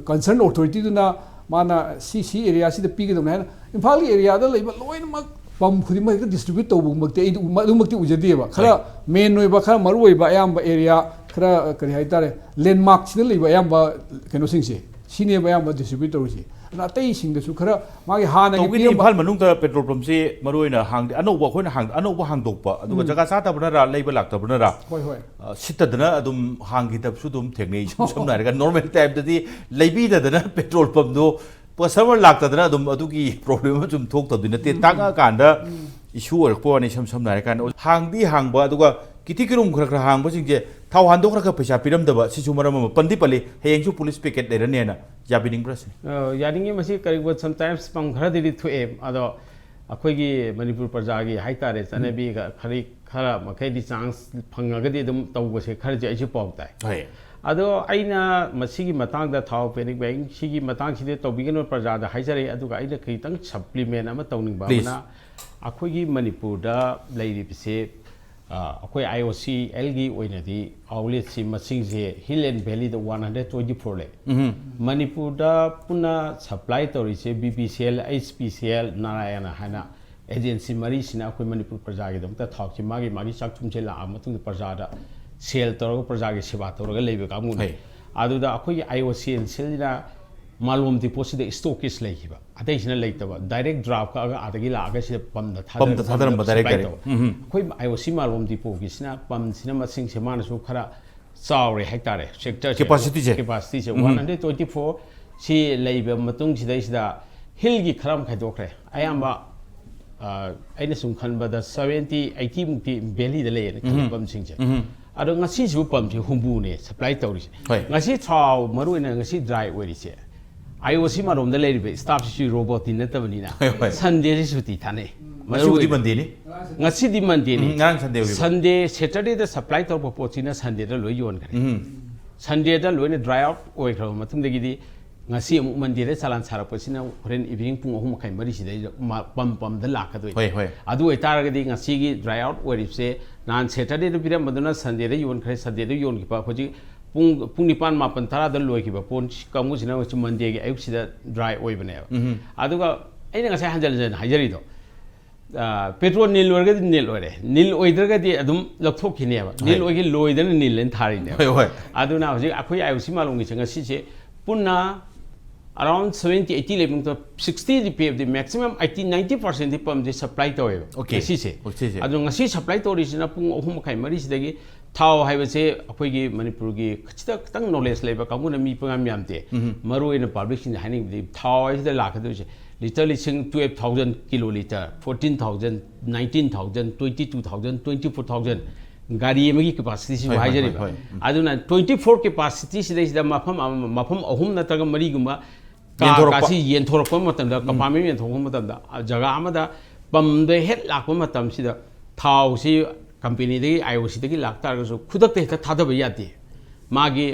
ꯀꯟꯁꯔꯟ ꯑꯣꯊꯣꯔꯤꯇꯤꯗꯨꯅ ꯃꯥꯅ ꯁꯤ ꯁꯤ ꯑꯦꯔꯤꯌꯥꯁꯤꯗ ꯄꯤꯒꯗꯕꯅꯤ ꯍꯥꯏꯅ ꯏꯝꯐꯥꯜꯒꯤ ꯑꯦꯔꯤꯌꯥꯗ ꯂꯩꯕ ꯂꯣꯏꯅꯃꯛ ꯄꯝ ꯈꯨꯗꯤꯡꯃꯛ ꯍꯦꯛꯇ ꯗꯤꯁꯇ꯭ꯔꯤꯕ꯭ꯌꯨꯠ ꯇꯧꯕꯃꯛꯇꯤ ꯑꯩ ꯑꯗꯨꯃꯛꯇꯤ ꯎꯖꯗꯦꯕ꯫ ꯈꯔ ꯃꯦꯟ ꯑꯣꯏꯕ, ꯈꯔ ꯃꯔꯨ ꯑꯣꯏꯕ ꯑꯌꯥꯝꯕ ꯑꯦꯔꯤꯌꯥ, ꯈꯔ ꯑ, ꯀꯔꯤ ꯍꯥꯏꯇꯥꯔꯦ, ꯂꯦꯟꯃꯥꯔꯛꯁꯤꯗ ꯂꯩꯕ ꯑꯌꯥꯝꯕ ꯀꯩꯅꯣꯁꯤꯡꯁꯦ, ꯁꯤꯅꯦꯕ ꯑꯌꯥꯝꯕ ꯗꯤꯁꯇ꯭ꯔꯤꯕ꯭ꯌꯨꯠ ꯇꯧꯔꯤꯁꯦ꯫ ꯑꯗꯨꯅ ꯑꯇꯩꯁꯤꯡꯗꯁꯨ ꯈꯔ ꯃꯥꯒꯤ ꯍꯥꯟꯅꯒꯤ ꯇꯧꯕꯒꯤꯗꯤ ꯄꯤꯔꯝꯕ ꯏꯝꯐꯥꯜ ꯃꯅꯨꯡꯗ ꯄꯦꯇ꯭ꯔꯣꯜ ꯄꯝꯁꯤ ꯃꯔꯨ ꯑꯣꯏꯅ ꯍꯥꯡꯗꯦ, ꯑꯅꯧꯕ ꯑꯩꯈꯣꯏꯅ ꯍꯥꯡ-, ꯑꯅꯧꯕ ꯍꯥꯡꯗꯣꯛꯄ, ꯑꯗꯨꯒ ꯎꯝ꯫ ꯖꯒꯥ ꯆꯥꯗꯕꯅꯔ, ꯂꯩꯕ ꯂꯥꯛꯇꯕꯅꯔ, ꯍꯣꯏ, ꯍꯣꯏ꯫ ꯑ, ꯁꯤꯠꯇꯗꯅ ꯑꯗꯨꯝ ꯍꯥꯡꯈꯤꯗꯕꯁꯨ ꯑꯗꯨꯝ ꯊꯦꯡꯅꯩ꯫ ꯏꯁꯝ ꯁꯝꯅ ꯍꯥꯏꯔꯒ ꯅꯣꯔꯃꯦꯜ ꯇꯥꯏꯝꯗꯗꯤ ꯂꯩꯕꯤꯗꯗꯅ ꯄꯦꯇ꯭ꯔꯣꯜ ꯄꯝꯗꯣ ꯀꯁꯇꯃꯔ ꯂꯥꯛꯇꯗꯅ ꯑꯗꯨꯝ ꯑꯗꯨꯒꯤ ꯄ꯭ꯔꯣꯕ꯭ꯂꯦꯝ ꯑꯃ ꯁꯨꯝ ꯊꯣꯛꯇꯕꯗꯤ ꯅꯠꯇꯦ꯫ ꯎꯝ꯫ ꯇꯥꯡꯉꯛꯑꯀꯥꯟꯗ ꯎꯝ꯫ ꯏꯁꯨ ꯑꯣꯏꯔꯛꯄ ꯋꯥꯅꯤ꯫ ꯏꯁꯝ ꯁꯝꯅ ꯍꯥꯏꯔꯀꯥꯟꯗ ꯍꯥꯡꯗꯤ ꯍꯥꯡꯕ, ꯑꯗꯨꯒ ꯀꯤꯊꯤ ꯀꯤꯔꯨꯝ ꯈꯔ ꯈꯔ ꯍꯥꯡꯕꯁꯤꯡꯁꯦ ꯊꯥꯎ ꯍꯥꯟꯗꯣꯛꯈ꯭ꯔꯒ ꯄꯩꯁꯥ ꯄꯤꯔꯝꯗꯕ, ꯁꯤꯁꯨ ꯃꯔꯝ ꯑꯃ꯫ ꯄꯟꯗꯤ ꯄꯜꯂꯤ, ꯍꯌꯦꯡꯁꯨ ꯄꯨꯂꯤꯁ ꯄꯤꯀꯦꯠ ꯂꯩꯔꯅꯦꯅ꯫ ꯌꯥꯕꯤꯅꯤꯡꯕ꯭ꯔꯥ ꯁꯤꯅꯤ? ꯑ, ꯌꯥꯅꯤꯡꯉꯤ꯫ ꯃꯁꯤ ꯀꯔꯤꯒꯨꯝꯕ ꯁꯝꯇꯥꯏꯝꯁ ꯄꯝ ꯈꯔꯗꯗꯤ ꯊꯣꯛꯑꯦ, ꯑꯗꯣ ꯑꯩꯈꯣꯏꯒꯤ ꯃꯅꯤꯄꯨꯔ ꯄ꯭ꯔꯖꯥꯒꯤ ꯍꯥꯏꯇꯥꯔꯦ, ꯆꯠꯅꯕꯤꯒ ꯈꯔꯤ-, ꯈꯔ ꯃꯈꯩꯗꯤ ꯆꯥꯟꯁ ꯐꯪꯉꯒꯗꯤ ꯑꯗꯨꯝ ꯇꯧꯕꯁꯦ ꯈꯔꯁꯦ ꯑꯩꯁꯨ ꯄꯥꯎ ꯇꯥꯏ꯫ ꯍꯣꯏ꯫ ꯑꯗꯣ ꯑꯩꯅ ꯃꯁꯤꯒꯤ ꯃꯇꯥꯡꯗ ꯊꯥꯎ ꯄꯦꯅꯤꯛ ꯕꯌꯤꯡ ꯁꯤꯒꯤ ꯃꯇꯥꯡꯁꯤꯗ ꯇꯧꯕꯤꯒꯅꯨ ꯄ꯭ꯔꯖꯥꯗ ꯍꯥꯏꯖꯔꯤ, ꯑꯗꯨꯒ ꯑꯩꯅ ꯈꯤꯇꯪ ꯁꯄ꯭ꯂꯤꯃꯦꯟ ꯑꯃ ꯇꯧꯅꯤꯡꯕ please꯫ ꯑꯃꯅ, ꯑꯩꯈꯣꯏꯒꯤ ꯃꯅꯤꯄꯨꯔꯗ ꯂꯩꯔꯤꯕꯁꯦ, ꯑ, ꯑꯩꯈꯣꯏ ꯑꯥꯏ ꯑꯣ ꯁꯤ ꯑꯦꯜꯒꯤ ꯑꯣꯏꯅꯗꯤ ꯑꯥꯎꯠꯂꯦꯠꯁꯤ ꯃꯁꯤꯡꯁꯦ hill and valley one hundred twenty four ꯂꯩ꯫ ꯎꯝ꯫ ꯃꯅꯤꯄꯨꯔꯗ ꯄꯨꯟꯅ ꯁꯄ꯭ꯂꯥꯏ ꯇꯧꯔꯤꯁꯦ B P C L, H P C L, Narayana ꯍꯥꯏꯅ ꯑꯦꯖꯦꯟꯁꯤ ꯃꯔꯤꯁꯤꯅ ꯑꯩꯈꯣꯏ ꯃꯅꯤꯄꯨꯔ ꯄ꯭ꯔꯖꯥꯒꯤꯗꯃꯛꯇ ꯊꯥꯎꯁꯤ ꯃꯥꯒꯤ, ꯃꯥꯒꯤ ꯆꯥꯛꯊꯨꯝꯁꯦ ꯂꯥꯛꯑ ꯃꯇꯨꯡꯗ ꯄ꯭ꯔꯖꯥꯗ ꯁꯦꯜ ꯇꯧꯔꯒ, ꯄ꯭ꯔꯖꯥꯒꯤ ꯁꯦꯕꯥ ꯇꯧꯔꯒ ꯂꯩꯕ ꯀꯥꯡꯕꯨꯅꯤ꯫ ꯍꯣꯏ꯫ ꯑꯗꯨꯗ ꯑꯩꯈꯣꯏꯒꯤ ꯑꯥꯏ ꯑꯣ ꯁꯤ ꯑꯦꯜꯁꯤꯅ ꯃꯥꯂꯣꯝ ꯗꯤꯄꯣꯁꯤꯗ ꯏꯁꯇꯣꯀꯦꯖ ꯂꯩꯈꯤꯕ, ꯑꯇꯩꯁꯤꯅ ꯂꯩꯇꯕ, ꯗꯥꯏꯔꯦꯛ ꯗ꯭ꯔꯥꯐ ꯀꯛꯑꯒ ꯑꯥꯗꯒꯤ ꯂꯥꯛꯑꯒ ꯁꯤꯗ ꯄꯝꯗ ꯊꯥꯗꯔ-, ꯄꯝꯗ ꯊꯥꯗꯔꯝꯕ ꯄꯝꯗ ꯗꯥꯏꯔꯦꯛ ꯁꯄ꯭ꯂꯥꯏ ꯗꯥꯏꯔꯦꯛ꯫ ꯇꯧꯕ꯫ ꯎꯝ, ꯎꯝ꯫ ꯑꯩꯈꯣꯏ ꯑꯥꯏ ꯑꯣ ꯁꯤ ꯃꯥꯂꯣꯝ ꯗꯤꯄꯣꯒꯤꯁꯤꯅ ꯄꯝꯁꯤꯅ ꯃꯁꯤꯡꯁꯦ ꯃꯥꯅꯁꯨ ꯈꯔ ꯆꯥꯎꯔꯦ ꯍꯥꯏꯇꯥꯔꯦ, ꯁꯦꯛꯇꯔꯁꯦ꯫ ꯀꯦꯄꯥꯁꯤꯇꯤꯁꯦ? ꯀꯦꯄꯥꯁꯤꯇꯤꯁꯦ꯫ ꯎꯝ꯫ One hundred twenty for C ꯂꯩꯕ ꯃꯇꯨꯡꯁꯤꯗꯩꯁꯤꯗ ꯍꯤꯜꯒꯤ ꯈꯔ ꯑꯃ ꯈꯥꯏꯗꯣꯛꯈ꯭ꯔꯦ꯫ ꯑꯌꯥꯝꯕ, ꯑ, ꯑꯩꯅ ꯁꯨꯝ ꯈꯟꯕꯗ ꯁꯚꯦꯟꯇꯤ, ꯑꯩꯠꯇꯤ ꯃꯨꯛꯇꯤ ꯚꯦꯂꯤꯗ ꯂꯩꯌꯦꯅ ꯈꯜꯂꯤ, ꯎꯝ꯫ ꯄꯝꯁꯤꯡꯁꯦ꯫ ꯎꯝ꯫ ꯑꯗꯣ ꯉꯁꯤꯁꯨ ꯄꯝꯁꯦ ꯍꯨꯝꯐꯨꯅꯦ ꯁꯄ꯭ꯂꯥꯏ ꯇꯧꯔꯤꯁꯦ꯫ ꯍꯣꯏ꯫ ꯉꯁꯤ ꯊꯥꯎ ꯃꯔꯨ ꯑꯣꯏꯅ ꯉꯁꯤ ꯗ꯭ꯔꯥꯏ ꯑꯣꯏꯔꯤꯁꯦ ꯑꯥꯏ ꯑꯣ ꯁꯤ ꯃꯥꯂꯣꯝꯗ ꯂꯩꯔꯤꯕ ꯁ꯭ꯇꯥꯐꯁꯤꯁꯨ ꯔꯣꯕꯣꯠꯇꯤ ꯅꯠꯇꯕꯅꯤꯅ ꯍꯣꯏ, ꯍꯣꯏ꯫ ꯁꯟꯗꯦꯁꯤ ꯁꯨꯇꯤ ꯊꯥꯅꯩ꯫ ꯉꯁꯤꯕꯨꯗꯤ ꯃꯔꯨ ꯑꯣꯏꯅ ꯃꯟꯗꯦꯅꯤ꯫ ꯉꯁꯤꯗꯤ ꯃꯟꯗꯦꯅꯤ꯫ ꯎꯝ, ꯉꯔꯥꯡ ꯁꯟꯗꯦ ꯑꯣꯏꯕ꯫ ꯁꯟꯗꯦ, ꯁꯦꯇꯔꯗꯦꯗ ꯁꯄ꯭ꯂꯥꯏ ꯇꯧꯔꯛꯄ ꯄꯣꯠꯁꯤꯅ ꯁꯟꯗꯦꯗ ꯂꯣꯏ ꯌꯣꯟꯈ꯭ꯔꯦ꯫ ꯎꯝ꯫ ꯁꯟꯗꯦꯗ ꯂꯣꯏꯅ ꯗ꯭ꯔꯥꯏ ꯑꯥꯎꯠ ꯑꯣꯏꯈ꯭ꯔꯕ ꯃꯇꯨꯡꯗꯒꯤꯗꯤ ꯉꯁꯤ ꯑꯃꯨꯛ Monday ꯗ ꯆꯂꯥꯟ ꯁꯥꯔꯛꯄꯁꯤꯅ ꯍꯣꯔꯦꯟ evening ꯄꯨꯡ ꯑꯍꯨꯝ ꯃꯈꯥꯏ ꯃꯔꯤꯁꯤꯗꯩꯗ ꯃ-, ꯄꯝ ꯄꯝꯗ ꯂꯥꯛꯀꯗꯣꯏꯅꯤ꯫ ꯍꯣꯏ, ꯍꯣꯏ꯫ ꯑꯗꯨ ꯑꯣꯏꯇꯥꯔꯒꯗꯤ ꯉꯁꯤꯒꯤ dry out ꯑꯣꯏꯔꯤꯕꯁꯦ ꯅꯍꯥꯟ Saturday ꯗ ꯄꯤꯔꯝꯕꯗꯨꯅ Sunday ꯗ ꯌꯣꯟꯈ꯭ꯔꯦ, Sunday ꯗ ꯌꯣꯟꯈꯤꯕ ꯍꯧꯖꯤꯛ ꯄꯨꯡ, ꯄꯨꯡ ꯅꯤꯄꯥꯟ ꯃꯥꯄꯟ ꯇꯔꯥꯗ ꯂꯣꯏꯈꯤꯕ ꯄꯣꯠ ꯀꯥꯡꯕꯨꯁꯤꯅ ꯍꯧꯖꯤꯛ Monday ꯒꯤ ꯑꯌꯨꯛꯁꯤꯗ dry ꯑꯣꯏꯕꯅꯦꯕ꯫ ꯎꯝ꯫ ꯑꯗꯨꯒ ꯑꯩꯅ ꯉꯁꯥꯏ ꯍꯟꯖꯟ ꯍꯟꯖꯟ ꯍꯥꯏꯖꯔꯤꯗꯣ, ꯑ, petrol ꯅꯤꯜ ꯑꯣꯏꯔꯒꯗꯤ ꯅꯤꯜ ꯑꯣꯏꯔꯦ, ꯅꯤꯜ ꯑꯣꯏꯗ꯭ꯔꯒꯗꯤ ꯑꯗꯨꯝ ꯂꯧꯊꯣꯛꯈꯤꯅꯦꯕ, ꯅꯤꯜ ꯍꯣꯏ꯫ ꯑꯣꯏꯒꯤ ꯂꯣꯏꯗꯅ ꯅꯤꯜ ꯑꯅ ꯊꯥꯔꯤꯅꯦꯕ꯫ ꯍꯣꯏ, ꯍꯣꯏ꯫ ꯑꯗꯨꯅ ꯍꯧꯖꯤꯛ ꯑꯩꯈꯣꯏ IOC ꯃꯥꯂꯣꯝꯒꯤꯁꯦ ꯉꯁꯤꯁꯦ ꯄꯨꯟꯅ around seventy eighty ꯂꯩꯕ ꯃꯇꯝꯗ sixty ꯗꯤ ꯄꯤꯕꯗꯤ maximum eighty ninety percent ꯗꯤ ꯄꯝꯁꯦ supply ꯇꯧꯋꯦꯕ Okay꯫ ꯉꯁꯤꯁꯦ꯫ ꯉꯁꯤꯁꯦ꯫ ꯑꯗꯣ ꯉꯁꯤ supply ꯇꯧꯔꯤꯁꯤꯅ ꯄꯨꯡ ꯑꯍꯨꯝ ꯃꯈꯥꯏ ꯃꯔꯤꯁꯤꯗꯒꯤ ꯊꯥꯎ ꯍꯥꯏꯕꯁꯦ ꯑꯩꯈꯣꯏꯒꯤ ꯃꯅꯤꯄꯨꯔꯒꯤ ꯈꯤꯇꯪ, ꯈꯤꯇꯪ knowledge ꯂꯩꯕ ꯀꯥꯡꯕꯨꯅ ꯃꯤ ꯄꯪꯌꯥꯝ ꯌꯥꯝꯗꯦ꯫ ꯎꯝ꯫ ꯃꯔꯨ ꯑꯣꯏꯅ public ꯁꯤꯡꯅ ꯍꯥꯏꯅꯤꯡꯕꯗꯤ ꯊꯥꯎ ꯍꯥꯏꯁꯤꯗ ꯂꯥꯛꯀꯗꯣꯏꯁꯦ litre ꯂꯤꯁꯤꯡ twelve thousand kilometer, fourteen thousand, nineteen thousand, twenty two thousand, twenty four thousand, ꯒꯥꯔꯤ ꯑꯃꯒꯤ capacity ꯁꯤꯕꯨ ꯍꯣꯏ, ꯍꯣꯏ, ꯍꯥꯏꯖꯔꯤꯕ꯫ ꯍꯣꯏ, ꯍꯣꯏ꯫ ꯎꯝ꯫ ꯑꯗꯨꯅ twenty four capacity ꯁꯤꯗꯩꯁꯤꯗ ꯃꯐꯝ ꯑꯃ, ꯃꯐꯝ ꯑꯍꯨꯝ ꯅꯠꯇ꯭ꯔꯒ ꯃꯔꯤꯒꯨꯝꯕ ꯀꯥ, ꯌꯦꯟꯊꯣꯔꯛꯄ꯫ ꯀꯥꯁꯤ ꯌꯦꯟꯊꯣꯔꯛꯄ ꯃꯇꯝꯗ, compartment ꯌꯦꯟꯊꯣꯔꯛꯄ ꯃꯇꯝꯗ, ꯖꯒꯥ ꯑꯃꯗ ꯄꯝꯗ ꯍꯦꯛ ꯂꯥꯛꯄ ꯃꯇꯝꯁꯤꯗ ꯊꯥꯎꯁꯤ company ꯗꯒꯤ, IOC ꯗꯒꯤ ꯂꯥꯛꯇꯥꯔꯒꯁꯨ ꯈꯨꯗꯛꯇ ꯍꯦꯛꯇ ꯊꯥꯗꯕ ꯌꯥꯗꯦ꯫ ꯃꯥꯒꯤ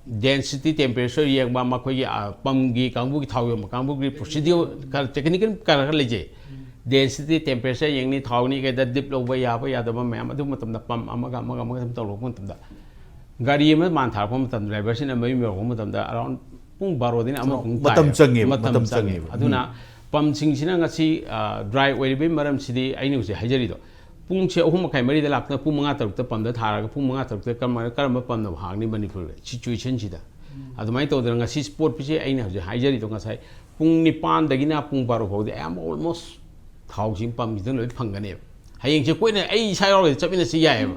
density temperature ꯌꯦꯡꯕ, ꯃꯈꯣꯏꯒꯤ, ꯑ, ꯄꯝꯒꯤ ꯀꯥꯡꯕꯨꯒꯤ, ꯊꯥꯎ ꯌꯣꯟꯕ ꯀꯥꯡꯕꯨꯒꯤ procedure ꯈꯔ, technical ꯈꯔ, ꯈꯔ ꯂꯩꯖꯩ꯫ Density temperature ꯌꯦꯡꯅꯤ, ꯊꯥꯎꯅꯤ ꯀꯩꯗ dip ꯂꯧꯕ ꯌꯥꯕ ꯌꯥꯗꯕ ꯃꯌꯥꯝ, ꯑꯗꯨ ꯃꯇꯝꯗ pump ꯑꯃꯒ ꯑꯃꯒ ꯑꯃꯒ ꯑꯗꯨꯝ ꯇꯧꯔꯛꯄ ꯃꯇꯝꯗ, ꯒꯥꯔꯤ ꯑꯃ ꯃꯥꯟ ꯊꯥꯔꯛꯄ ꯃꯇꯝꯗ, driver ꯁꯤꯅ ꯃꯌꯨꯝ ꯌꯧꯔꯛꯄ ꯃꯇꯝꯗ around ꯄꯨꯡ ꯕꯥꯔꯣꯗꯩꯅ ꯑꯃ ꯄꯨꯡ ꯃꯇꯝ ꯇꯥꯏꯌꯦꯕ꯫ ꯆꯪꯉꯦꯕ, ꯃꯇꯝ ꯃꯇꯝ ꯆꯪꯉꯦꯕ꯫ ꯆꯪꯉꯦꯕ꯫ ꯑꯗꯨꯅ ꯄꯝꯁꯤꯡꯁꯤꯅ ꯉꯁꯤ, ꯑ, dry ꯑꯣꯏꯔꯤꯕꯒꯤ ꯃꯔꯝꯁꯤꯗꯤ ꯑꯩꯅ ꯍꯧꯖꯤꯛ ꯍꯥꯏꯖꯔꯤꯗꯣ, ꯄꯨꯡꯁꯦ ꯑꯍꯨꯝ ꯃꯈꯥꯏ ꯃꯔꯤꯗ ꯂꯥꯛꯇꯅ ꯄꯨꯡ ꯃꯉꯥ ꯇꯔꯨꯛꯇ ꯄꯝꯗ ꯊꯥꯔꯒ ꯄꯨꯡ ꯃꯉꯥ ꯇꯔꯨꯛꯇ ꯀꯔꯝꯕ, ꯀꯔꯝꯕ ꯄꯝꯅꯕꯨ ꯍꯥꯡꯅꯤ ꯃꯅꯤꯄꯨꯔꯗ situation ꯁꯤꯗ? ꯑꯗꯨꯃꯥꯏꯅ ꯇꯧꯗꯅ ꯉꯁꯤ ꯄꯣꯠꯁꯦ ꯑꯩꯅ ꯍꯧꯖꯤꯛ ꯍꯥꯏꯖꯔꯤꯗꯣ, ꯉꯁꯥꯏ ꯄꯨꯡ ꯅꯤꯄꯥꯟꯗꯒꯤꯅ ꯄꯨꯡ ꯕꯥꯔꯣ ꯐꯥꯎꯗꯤ ꯑꯌꯥꯝꯕ almost ꯊꯥꯎꯁꯤ ꯄꯝꯁꯤꯗ ꯂꯣꯏ ꯐꯪꯒꯅꯦꯕ꯫ ꯍꯌꯦꯡꯁꯦ ꯀꯣꯏꯅ ꯑꯩ ꯏꯁꯥ ꯌꯥꯎꯔꯒꯗꯤ ꯆꯠꯃꯤꯟꯅꯁꯤ ꯌꯥꯏꯌꯦꯕ꯫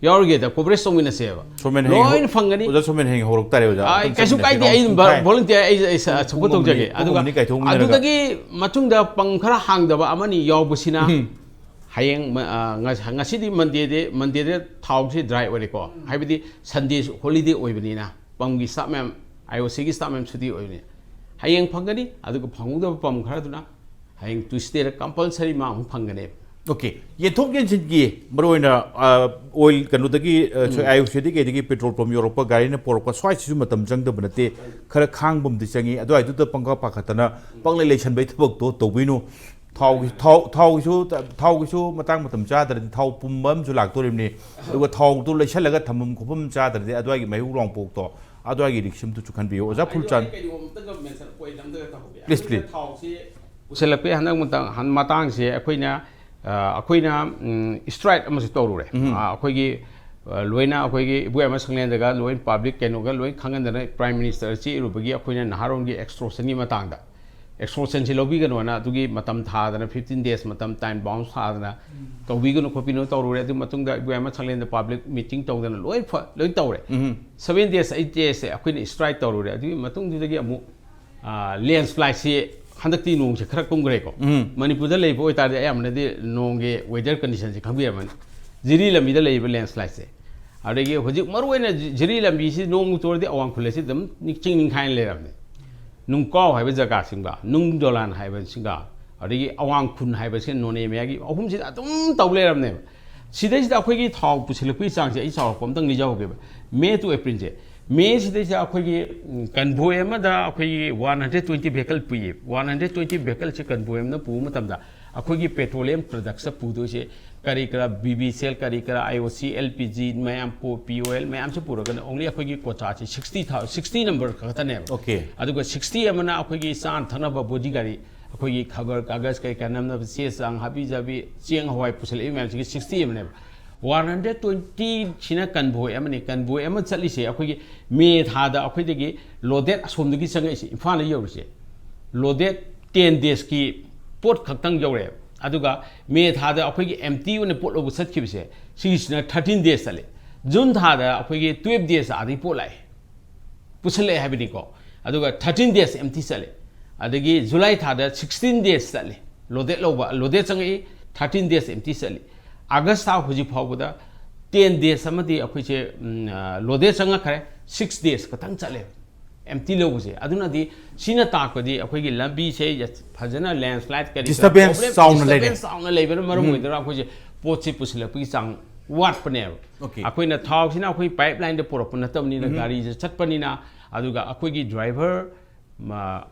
ꯌꯥꯎꯔꯒꯦꯗ, coverage ꯇꯧꯃꯤꯟꯅꯁꯦꯕ꯫ ꯁꯣꯃꯦꯟ ꯍꯌꯦꯡ ꯂꯣꯏꯅ ꯍꯧ-, ꯐꯪꯒꯅꯤ꯫ ꯑꯣꯖꯥ ꯁꯣꯃꯦꯟ ꯍꯌꯦꯡ ꯍꯧꯔꯛ ꯇꯥꯔꯦ, ꯑꯣꯖꯥ꯫ ꯑꯥ, ꯑꯝꯇꯪ ꯀꯩꯁꯨ ꯆꯠꯃꯤꯟꯅꯁꯦ, ꯀꯥꯏꯗꯦ, ꯑꯩ ꯅꯣꯡꯃ ꯚ-, ꯄꯨꯡꯈꯥꯏ꯫ Volunteer ꯑꯩ, ꯑꯩ, ꯑꯩ support ꯄꯨꯡ ꯑꯃ ꯇꯧꯖꯒꯦ꯫ ꯑꯅꯤ, ꯄꯨꯡ ꯑꯗꯨꯒ ꯑꯃ ꯑꯅꯤ ꯀꯥꯏꯊꯣꯛꯃꯤꯟꯅꯔꯒ꯫ ꯑꯗꯨꯗꯒꯤ ꯃꯇꯨꯡꯗ ꯄꯝ ꯈꯔ ꯍꯥꯡꯗꯕ ꯑꯃꯅꯤ ꯌꯥꯎꯕꯁꯤꯅ ꯎꯝ꯫ ꯍꯌꯦꯡ ꯃ-, ꯑ, ꯉ-, ꯉꯁꯤꯗꯤ Monday ꯗꯤ, Monday ꯗ ꯊꯥꯎꯁꯤ dry ꯑꯣꯏꯔꯦꯀꯣ꯫ ꯍꯥꯏꯕꯗꯤ Sunday holiday ꯑꯣꯏꯕꯅꯤꯅ ꯄꯝꯒꯤ staff ꯃꯌꯥꯝ, IOC ꯒꯤ staff ꯃꯌꯥꯝ ꯁꯨꯇꯤ ꯑꯣꯏꯕꯅꯤ꯫ ꯍꯌꯦꯡ ꯐꯪꯒꯅꯤ, ꯑꯗꯨꯒ ꯐꯪꯍꯧꯗꯕ ꯄꯝ ꯈꯔꯗꯨꯅ ꯍꯌꯦꯡ Tuesday ꯗ compulsory ꯃꯥ ꯑꯃꯨꯛ ꯐꯪꯒꯅꯦꯕ꯫ ꯑꯣꯀꯦ, ꯌꯦꯟꯊꯣꯛ ꯌꯦꯟꯁꯤꯟꯒꯤ ꯃꯔꯨꯑꯣꯏꯅ ꯑꯣꯏꯜ ꯀꯩꯅꯣꯗꯒꯤ, ꯑꯥꯏ ꯑꯣ ꯁꯤꯗꯒꯤ ꯀꯩꯗꯒꯤ ꯄꯦꯇ꯭ꯔꯣꯜ ꯄꯝ ꯌꯧꯔꯛꯄ, ꯒꯥꯔꯤꯅ ꯄꯣꯔꯛꯄ, ꯁ꯭ꯋꯥꯏꯁꯤꯁꯨ ꯃꯇꯝ ꯆꯪꯗꯕ ꯅꯠꯇꯦ, ꯈꯔ ꯈꯥꯡꯕ ꯑꯃꯗꯤ ꯆꯪꯉꯤ꯫ ꯑꯗꯨꯋꯥꯏꯗꯨꯗ ꯄꯪꯀꯥ ꯄꯥꯈꯠꯇꯅ ꯄꯪꯂꯩ ꯂꯩꯁꯟꯕꯩ ꯊꯕꯛꯇꯣ ꯇꯧꯕꯤꯅꯨ꯫ ꯊꯥꯎꯒꯤ ꯊꯥꯎ ꯊꯥꯎꯒꯤꯁꯨ ꯊꯥꯎꯒꯤꯁꯨ ꯃꯇꯥꯡ ꯃꯇꯝ ꯆꯥꯗ꯭ꯔꯗꯤ ꯊꯥꯎ ꯄꯨꯝꯕ ꯑꯃꯁꯨ ꯂꯥꯛꯇꯣꯔꯤꯕꯅꯤ꯫ ꯑꯗꯨꯒ ꯊꯥꯎꯗꯣ ꯂꯩꯁꯜꯂꯒ ꯊꯝꯐꯝ ꯈꯣꯠꯐꯝ ꯆꯥꯗ꯭ꯔꯗꯤ ꯑꯗꯨꯋꯥꯏꯒꯤ ꯃꯩꯍꯧ ꯂꯥꯡꯄꯣꯛꯇꯣ, ꯑꯗꯨꯋꯥꯏꯒꯤ ꯔꯤꯛꯁ ꯑꯃꯗꯨꯁꯨ ꯈꯟꯕꯤꯌꯨ꯫ ꯑꯣꯖꯥ ꯐꯨꯜꯆꯥꯟ꯫ Please, please. ꯄꯨꯁꯜꯂꯛꯄꯒꯤ ꯍꯟꯗꯛ ꯃꯇꯥꯡ ꯍꯟ- ꯃꯇꯥꯡꯁꯦ ꯑꯩꯈꯣꯏꯅ, ꯑ, ꯑꯩꯈꯣꯏꯅ ꯏꯁꯇ꯭ꯔꯥꯏꯛ ꯑꯃꯁꯨ ꯇꯧꯔꯨꯔꯦ꯫ ꯑ, ꯑꯩꯈꯣꯏꯒꯤ, ꯑ, ꯂꯣꯏꯅ ꯑꯩꯈꯣꯏꯒꯤ ꯏꯕꯣꯌꯥꯏꯃ ꯁꯪꯂꯦꯟꯗꯒ ꯂꯣꯏ ꯄꯕ꯭ꯂꯤꯛ ꯀꯩꯅꯣꯒ ꯂꯣꯏ ꯈꯪꯍꯟꯗꯅ ꯄ꯭ꯔꯥꯏꯝ ꯃꯤꯅꯤꯁꯇꯔ ꯆꯦ ꯏꯔꯨꯕꯒꯤ ꯑꯩꯈꯣꯏꯅ ꯅꯍꯥꯔꯣꯟꯒꯤ ꯑꯦꯛꯁꯇ꯭ꯔꯣꯁꯟꯒꯤ ꯃꯇꯥꯡꯗ, ꯑꯦꯛꯁꯇ꯭ꯔꯣꯁꯟꯁꯤ ꯂꯧꯕꯤꯒꯅꯣꯅ ꯑꯗꯨꯒꯤ ꯃꯇꯝ ꯊꯥꯗꯅ, ꯐꯤꯐꯇꯤꯟ ꯗꯦꯖ ꯃꯇꯝ ꯇꯥꯏꯝ ꯕꯥꯎꯟ ꯊꯥꯗꯅ ꯇꯧꯕꯤꯒꯅꯨ ꯈꯣꯠꯄꯤꯒꯅꯨ ꯇꯧꯔꯨꯔꯦ꯫ ꯑꯗꯨ ꯃꯇꯨꯡꯗ ꯏꯕꯣꯌꯥꯏꯃ ꯁꯪꯂꯦꯟꯗ ꯄꯕ꯭ꯂꯤꯛ ꯃꯤꯇꯤꯡ ꯇꯧꯗꯅ ꯂꯣꯏ ꯐ- ꯂꯣꯏ ꯇꯧꯔꯦ꯫ ꯁꯚꯦꯟ ꯗꯦꯖ ꯑꯩꯠ ꯗꯦꯖꯁꯦ ꯑꯩꯈꯣꯏꯅ ꯏꯁꯇ꯭ꯔꯥꯏꯛ ꯇꯧꯔꯨꯔꯦ꯫ ꯑꯗꯨꯒꯤ ꯃꯇꯨꯡꯗꯨꯗꯒꯤ ꯑꯃꯨꯛ, ꯑ, ꯂꯦꯟꯁ꯭ꯂꯥꯏꯠꯁꯤ ꯍꯟꯗꯛꯇꯤ ꯅꯣꯡꯁꯦ ꯈꯔ ꯀꯨꯝꯈ꯭ꯔꯦꯀꯣ꯫ ꯃꯅꯤꯄꯨꯔꯗ ꯂꯩꯕ ꯑꯣꯏꯇꯥꯔꯗꯤ ꯑꯌꯥꯝꯕꯅꯗꯤ ꯅꯣꯡꯒꯤ ꯋꯦꯗꯔ ꯀꯟꯗꯤꯁꯟꯁꯦ ꯈꯪꯕꯤꯔꯝꯃꯅꯤ꯫ ꯖꯤꯔꯤ ꯂꯝꯕꯤꯗ ꯂꯩꯔꯤꯕ ꯂꯦꯟꯁ꯭ꯂꯥꯏꯠꯁꯦ꯫ ꯑꯗꯒꯤ ꯍꯧꯖꯤꯛ ꯃꯔꯨꯑꯣꯏꯅ ꯖꯤ- ꯖꯤꯔꯤ ꯂꯝꯕꯤꯁꯤ ꯅꯣꯡ ꯆꯨꯔꯗꯤ ꯑꯋꯥꯡ ꯈꯨꯜ ꯑꯁꯤ ꯑꯗꯨꯝ ꯅꯤꯡ- ꯆꯤꯡ ꯅꯤꯡꯈꯥꯏꯅ ꯂꯩꯔꯕꯅꯤ꯫ ꯅꯨꯡꯀꯥꯎ ꯍꯥꯏꯕ ꯖꯒꯥꯁꯤꯡꯒ, ꯅꯨꯡ ꯗꯣꯂꯥꯟ ꯍꯥꯏꯕꯁꯤꯡꯒ, ꯑꯗꯒꯤ ꯑꯋꯥꯡ ꯈꯨꯟ ꯍꯥꯏꯕꯁꯤꯅ ꯅꯣꯅꯦ ꯃꯌꯥꯒꯤ ꯑꯍꯨꯝꯁꯤꯗ ꯑꯗꯨꯝ ꯇꯧ ꯂꯩꯔꯕꯅꯦꯕ꯫ ꯁꯤꯗꯩꯁꯤꯗ ꯑꯩꯈꯣꯏꯒꯤ ꯊꯥꯎ ꯄꯨꯁꯤꯜꯂꯛꯄꯒꯤ ꯆꯥꯡꯁꯦ ꯑꯩ ꯆꯥꯎꯔꯥꯛꯄ ꯑꯝꯇꯪ ꯂꯤꯖꯍꯧꯒꯦꯕ꯫ ꯃꯦ ꯇꯨ ꯑꯦꯄ꯭ꯔꯤꯜꯁꯦ, ꯃꯦ ꯁꯤꯗꯩꯁꯤꯗ ꯑꯩꯈꯣꯏꯒꯤ, ꯎꯝ, ꯀꯟꯚꯣꯏ ꯑꯃꯗ ꯑꯩꯈꯣꯏꯒꯤ ꯋꯥꯟ ꯍꯟꯗ꯭ꯔꯦꯠ ꯇ꯭ꯋꯦꯟꯇꯤ ꯚꯦꯍꯤꯀꯜ ꯄꯨꯏꯌꯦ꯫ ꯋꯥꯟ ꯍꯟꯗ꯭ꯔꯦꯠ ꯇ꯭ꯋꯦꯟꯇꯤ ꯚꯦꯍꯤꯀꯜꯁꯦ ꯀꯟꯚꯣꯏ ꯑꯃꯅ ꯄꯨꯕ ꯃꯇꯝꯗ ꯑꯩꯈꯣꯏꯒꯤ ꯄꯦꯇ꯭ꯔꯣꯂꯤꯌꯝ ꯄ꯭ꯔꯗꯛꯁꯇ ꯄꯨꯗꯣꯏꯁꯦ ꯀꯔꯤ ꯀꯔꯥ, ꯕꯤ ꯕꯤ ꯁꯤ ꯑꯦꯜ, ꯀꯔꯤ ꯀꯔꯥ, ꯑꯥꯏ ꯑꯣ ꯁꯤ, ꯑꯦꯜ ꯄꯤ ꯖꯤ, ꯃꯌꯥꯝ ꯄꯣ- ꯄꯤ ꯑꯣ ꯑꯦꯜ ꯃꯌꯥꯝꯁꯦ ꯄꯨꯔꯒꯅ ꯑꯣꯡꯂꯤ ꯑꯩꯈꯣꯏꯒꯤ ꯀꯣꯇꯥꯁꯦ ꯁꯤꯛꯁꯇꯤ ꯊꯥꯎ- ꯁꯤꯛꯁꯇꯤ ꯅꯝꯕꯔ ꯈꯛꯇꯅꯦꯕ꯫ ꯑꯣꯀꯦ꯫ ꯑꯗꯨꯒ ꯁꯤꯛꯁꯇꯤ ꯑꯃꯅ ꯑꯩꯈꯣꯏꯒꯤ ꯆꯥꯅ ꯊꯛꯅꯕ ꯕꯣꯗꯤ ꯒꯥꯔꯤ, ꯑꯩꯈꯣꯏꯒꯤ ꯈꯕꯔ ꯀꯥꯒꯖ ꯀꯩꯀꯥ ꯅꯝꯅꯕ ꯆꯦ ꯆꯥꯡ, ꯍꯥꯕꯤ ꯖꯥꯕꯤ, ꯆꯦꯡ ꯍꯋꯥꯏ ꯄꯨꯁꯜꯂꯛꯏ ꯃꯌꯥꯝꯁꯤꯒꯤ ꯁꯤꯛꯁꯇꯤ ꯑꯃꯅꯦꯕ꯫ ꯋꯥꯟ ꯍꯟꯗ꯭ꯔꯦꯠ ꯇ꯭ꯋꯦꯟꯇꯤ ꯁꯤꯅ ꯀꯟꯚꯣꯏ ꯑꯃꯅꯤ꯫ ꯀꯟꯚꯣꯏ ꯑꯃ ꯆꯠꯂꯤꯁꯦ ꯑꯩꯈꯣꯏꯒꯤ ꯃꯦ ꯊꯥꯗ ꯑꯩꯈꯣꯏꯗꯒꯤ ꯂꯣꯗꯦꯠ ꯑꯁꯣꯝꯗꯒꯤ ꯆꯪꯉꯛꯏꯁꯦ, ꯏꯝꯐꯥꯜꯗ ꯌꯧꯔꯤꯁꯦ, ꯂꯣꯗꯦꯠ ꯇꯦꯟ ꯗꯦꯖꯀꯤ ꯄꯣꯠ ꯈꯛꯇꯪ ꯌꯧꯔꯛꯑꯦꯕ꯫ ꯑꯗꯨꯒ ꯃꯦ ꯊꯥꯗ ꯑꯩꯈꯣꯏꯒꯤ ꯑꯦꯝꯇꯤ ꯑꯣꯏꯅ ꯄꯣꯠ ꯂꯧꯕ ꯆꯠꯈꯤꯕꯁꯦ, ꯁꯤꯒꯤꯁꯤꯅ ꯊꯥꯔꯇꯤꯟ ꯗꯦꯖ ꯆꯠꯂꯦ꯫ ꯖꯨꯟ ꯊꯥꯗ ꯑꯩꯈꯣꯏꯒꯤ ꯇꯨꯌꯦꯜꯞ ꯗꯦꯖ ꯑꯥꯗꯒꯤ ꯄꯣꯠ ꯂꯥꯛꯑꯦ, ꯄꯨꯁꯜꯂꯛꯑꯦ ꯍꯥꯏꯕꯅꯤꯀꯣ꯫ ꯑꯗꯨꯒ ꯊꯥꯔꯇꯤꯟ ꯗꯦꯖ ꯑꯦꯝꯇꯤ ꯆꯠꯂꯦ꯫ ꯑꯗꯒꯤ ꯖꯨꯂꯥꯏ ꯊꯥꯗ ꯁꯤꯛꯁꯇꯤꯟ ꯗꯦꯖ ꯆꯠꯂꯦ, ꯂꯣꯗꯦꯠ ꯂꯧꯕ, ꯂꯣꯗꯦꯠ ꯆꯪꯉꯛꯏ, ꯊꯥꯔꯇꯤꯟ ꯗꯦꯖ ꯑꯦꯝꯇꯤ ꯆꯠꯂꯤ꯫ ꯑꯥꯒꯁ ꯊꯥ ꯍꯧꯖꯤꯛ ꯐꯥꯎꯕꯗ ꯇꯦꯟ ꯗꯦꯖ ꯑꯃꯗꯤ ꯑꯩꯈꯣꯏꯁꯦ, ꯎꯝ, ꯑ, ꯂꯣꯗꯦꯠ ꯆꯪꯉꯛꯈ꯭ꯔꯦ, ꯁꯤꯛꯁ ꯗꯦꯖ ꯈꯛꯇꯪ ꯆꯠꯂꯦꯕ꯫ ꯑꯦꯝꯇꯤ ꯂꯧꯕꯁꯦ꯫ ꯑꯗꯨꯅꯗꯤ ꯁꯤꯅ ꯇꯥꯛꯄꯗꯤ ꯑꯩꯈꯣꯏꯒꯤ ꯂꯝꯕꯤꯁꯦ ꯐꯖꯅ ꯂꯦꯟꯁ꯭ꯂꯥꯏꯠ ꯀꯔꯤ Disturbance ꯆꯥꯎꯅ ꯂꯩꯔꯦ꯫ ꯆꯥꯎꯅ ꯂꯩꯕꯅ ꯃꯔꯝ ꯑꯣꯏꯗꯅ ꯑꯩꯈꯣꯏꯁꯦ ꯄꯣꯠꯁꯤ ꯄꯨꯁꯤꯜꯂꯛꯄꯒꯤ ꯆꯥꯡ ꯋꯥꯠꯄꯅꯦꯕ꯫ Okay. ꯑꯩꯈꯣꯏꯅ ꯊꯥꯎꯁꯤꯅ ꯑꯩꯈꯣꯏ ꯄꯥꯏꯞ ꯂꯥꯏꯟꯗ ꯄꯨꯔꯛꯄ ꯅꯠꯇꯕꯅꯤꯅ, ꯒꯥꯔꯤꯁꯦ ꯆꯠꯄꯅꯤꯅ, ꯑꯗꯨꯒ ꯑꯩꯈꯣꯏꯒꯤ driver,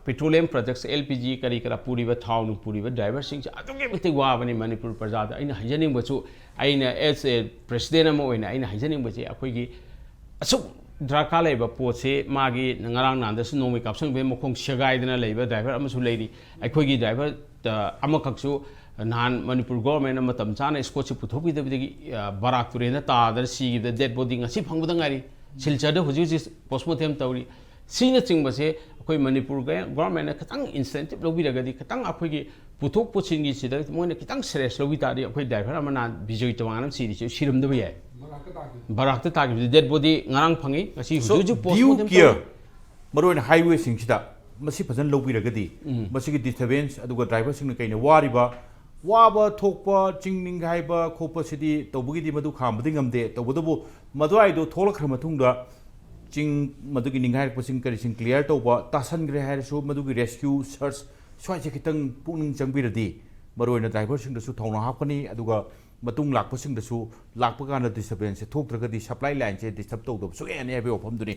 petroleum products, L P G ꯀꯔꯤ ꯀꯔꯥ ꯄꯨꯔꯤꯕ, ꯊꯥꯎ ꯅꯨꯡ ꯄꯨꯔꯤꯕ ꯗ꯭ꯔꯥꯏꯚꯔꯁꯤꯡꯁꯦ ꯑꯗꯨꯛꯀꯤ ꯃꯇꯤꯛ ꯋꯥꯕꯅꯤ ꯃꯅꯤꯄꯨꯔ ꯄ꯭ꯔꯖꯥꯗ꯫ ꯑꯩꯅ ꯍꯥꯏꯖꯅꯤꯡꯕꯁꯨ, ꯑꯩꯅ ꯑꯦꯁ ꯑꯦ ꯄ꯭ꯔꯦꯁꯤꯗꯦꯟ ꯑꯃ ꯑꯣꯏꯅ ꯑꯩꯅ ꯍꯥꯏꯖꯅꯤꯡꯕꯁꯦ, ꯑꯩꯈꯣꯏꯒꯤ ꯑꯁꯨꯛ ꯗꯔꯀꯥꯔ ꯂꯩꯕ ꯄꯣꯠꯁꯦ ꯃꯥꯒꯤ ꯉꯔꯥꯡ ꯅꯍꯥꯟꯗꯁꯨ ꯅꯣꯡꯃꯩ ꯀꯥꯞꯁꯤꯟꯕꯒꯤ ꯃꯈꯣꯡ ꯁꯦꯒꯥꯏꯗꯅ ꯂꯩꯕ ꯗ꯭ꯔꯥꯏꯚꯔ ꯑꯃꯁꯨ ꯂꯩꯔꯤ꯫ ꯑꯩꯈꯣꯏꯒꯤ ꯗ꯭ꯔꯥꯏꯚꯔ ꯑꯃꯈꯛꯁꯨ ꯅꯍꯥꯟ ꯃꯅꯤꯄꯨꯔ ꯒꯣꯔꯃꯦꯟꯅ ꯃꯇꯝ ꯆꯥꯅ ꯏꯁꯀꯣꯠꯁꯦ ꯄꯨꯊꯣꯛꯄꯤꯗꯕꯗꯒꯤ, ꯑ, ꯕꯔꯥꯛ ꯇꯨꯔꯦꯟꯗ ꯇꯥꯗꯅ ꯁꯤꯈꯤꯕꯗ ꯗꯦꯗ ꯕꯣꯗꯤ ꯉꯁꯤ ꯐꯪꯕꯗ ꯉꯥꯏꯔꯤ꯫ ꯁꯤꯜꯆꯔꯗ ꯍꯧꯖꯤꯛ ꯍꯧꯖꯤꯛ ꯄꯣꯁꯃꯣꯔꯇꯦꯝ ꯇꯧꯔꯤ꯫ ꯁꯤꯅꯆꯤꯡꯕꯁꯦ ꯑꯩꯈꯣꯏ ꯃꯅꯤꯄꯨꯔ ꯒ-, ꯒꯣꯔꯃꯦꯟꯅ ꯈꯤꯇꯪ ꯏꯟꯁꯦꯟꯇꯤꯞ ꯂꯧꯕꯤꯔꯒꯗꯤ, ꯈꯤꯇꯪ ꯑꯩꯈꯣꯏꯒꯤ ꯄꯨꯊꯣꯛ ꯄꯨꯁꯤꯟꯒꯤꯁꯤꯗ ꯃꯣꯏꯅ ꯈꯤꯇꯪ ꯁꯦꯔꯤꯌꯁ ꯂꯧꯕꯤ ꯇꯥꯔꯗꯤ, ꯑꯩꯈꯣꯏ ꯗ꯭ꯔꯥꯏꯚꯔ ꯑꯃ ꯅꯍꯥꯟ ꯕꯤꯖꯣꯏ ꯆꯧꯍꯥꯟ ꯑꯃ ꯁꯤꯔꯤꯁꯦ ꯁꯤꯔꯝꯗꯕ ꯌꯥꯏ꯫ ꯕꯔꯥꯛꯇ ꯇꯥꯈꯤꯕꯗꯤ ꯗꯦꯗ ꯕꯣꯗꯤ ꯉꯔꯥꯡ ꯐꯪꯉꯤ, ꯉꯁꯤ So, ꯍꯧꯖꯤꯛ ꯍꯧꯖꯤꯛ due ꯄꯣꯁꯃꯣꯔꯇꯦꯝ care, ꯇꯧꯔꯤ꯫ ꯃꯔꯨꯑꯣꯏꯅ ꯍꯥꯏꯋꯦꯁꯤꯡꯁꯤꯗ ꯃꯁꯤ ꯐꯖꯅ ꯂꯧꯕꯤꯔꯒꯗꯤ, ꯃꯁꯤꯒꯤ ꯗꯤꯁꯇꯔꯕꯦꯟꯁ ꯑꯗꯨꯒ ꯗ꯭ꯔꯥꯏꯚꯔꯁꯤꯡꯅ ꯀꯩꯅ ꯋꯥꯔꯤꯕ, ꯋꯥꯕ ꯊꯣꯛꯄ, ꯆꯤꯡ ꯅꯤꯡꯈꯥꯏꯕ ꯈꯣꯠꯄꯁꯤꯗꯤ ꯇꯧꯕꯒꯤꯗꯤ ꯃꯗꯨ ꯈꯥꯝꯕꯗꯤ ꯉꯝꯗꯦ꯫ ꯇꯧꯕꯇꯕꯨ ꯃꯗꯨꯋꯥꯏꯗꯣ ꯊꯣꯛꯂꯛꯈ꯭ꯔ ꯃꯇꯨꯡꯗ ꯆꯤꯡ ꯃꯗꯨꯒꯤ ꯅꯤꯡꯈꯥꯏꯔꯛꯄꯁꯤꯡ ꯀꯔꯤꯁꯤꯡ ꯀ꯭ꯂꯤꯌꯥꯔ ꯇꯧꯕ, ꯇꯥꯁꯟꯈ꯭ꯔꯦ ꯍꯥꯏꯔꯁꯨ ꯃꯗꯨꯒꯤ ꯔꯦꯁꯀ꯭ꯌꯨ, ꯁꯔꯆ ꯁ꯭ꯋꯥꯏꯁꯦ ꯈꯤꯇꯪ ꯄꯨꯛꯅꯤꯡ ꯆꯪꯕꯤꯔꯗꯤ ꯃꯔꯨꯑꯣꯏꯅ ꯗ꯭ꯔꯥꯏꯚꯔꯁꯤꯡꯗꯁꯨ ꯊꯧꯅꯥ ꯍꯥꯞꯀꯅꯤ, ꯑꯗꯨꯒ ꯃꯇꯨꯡ ꯂꯥꯛꯄꯁꯤꯡꯗꯁꯨ ꯂꯥꯛꯄ ꯀꯥꯟꯗ ꯗꯤꯁꯇꯔꯕꯦꯟꯁꯁꯦ ꯊꯣꯛꯇ꯭ꯔꯒꯗꯤ ꯁꯄ꯭ꯂꯥꯏ ꯂꯥꯏꯟꯁꯦ ꯗꯤꯁꯇꯔꯕ ꯇꯧꯗꯕ ꯁꯨꯛꯌꯥ ꯌꯥꯅꯤ ꯍꯥꯏꯕꯒꯤ ꯋꯥꯐꯝꯗꯨꯅꯤ꯫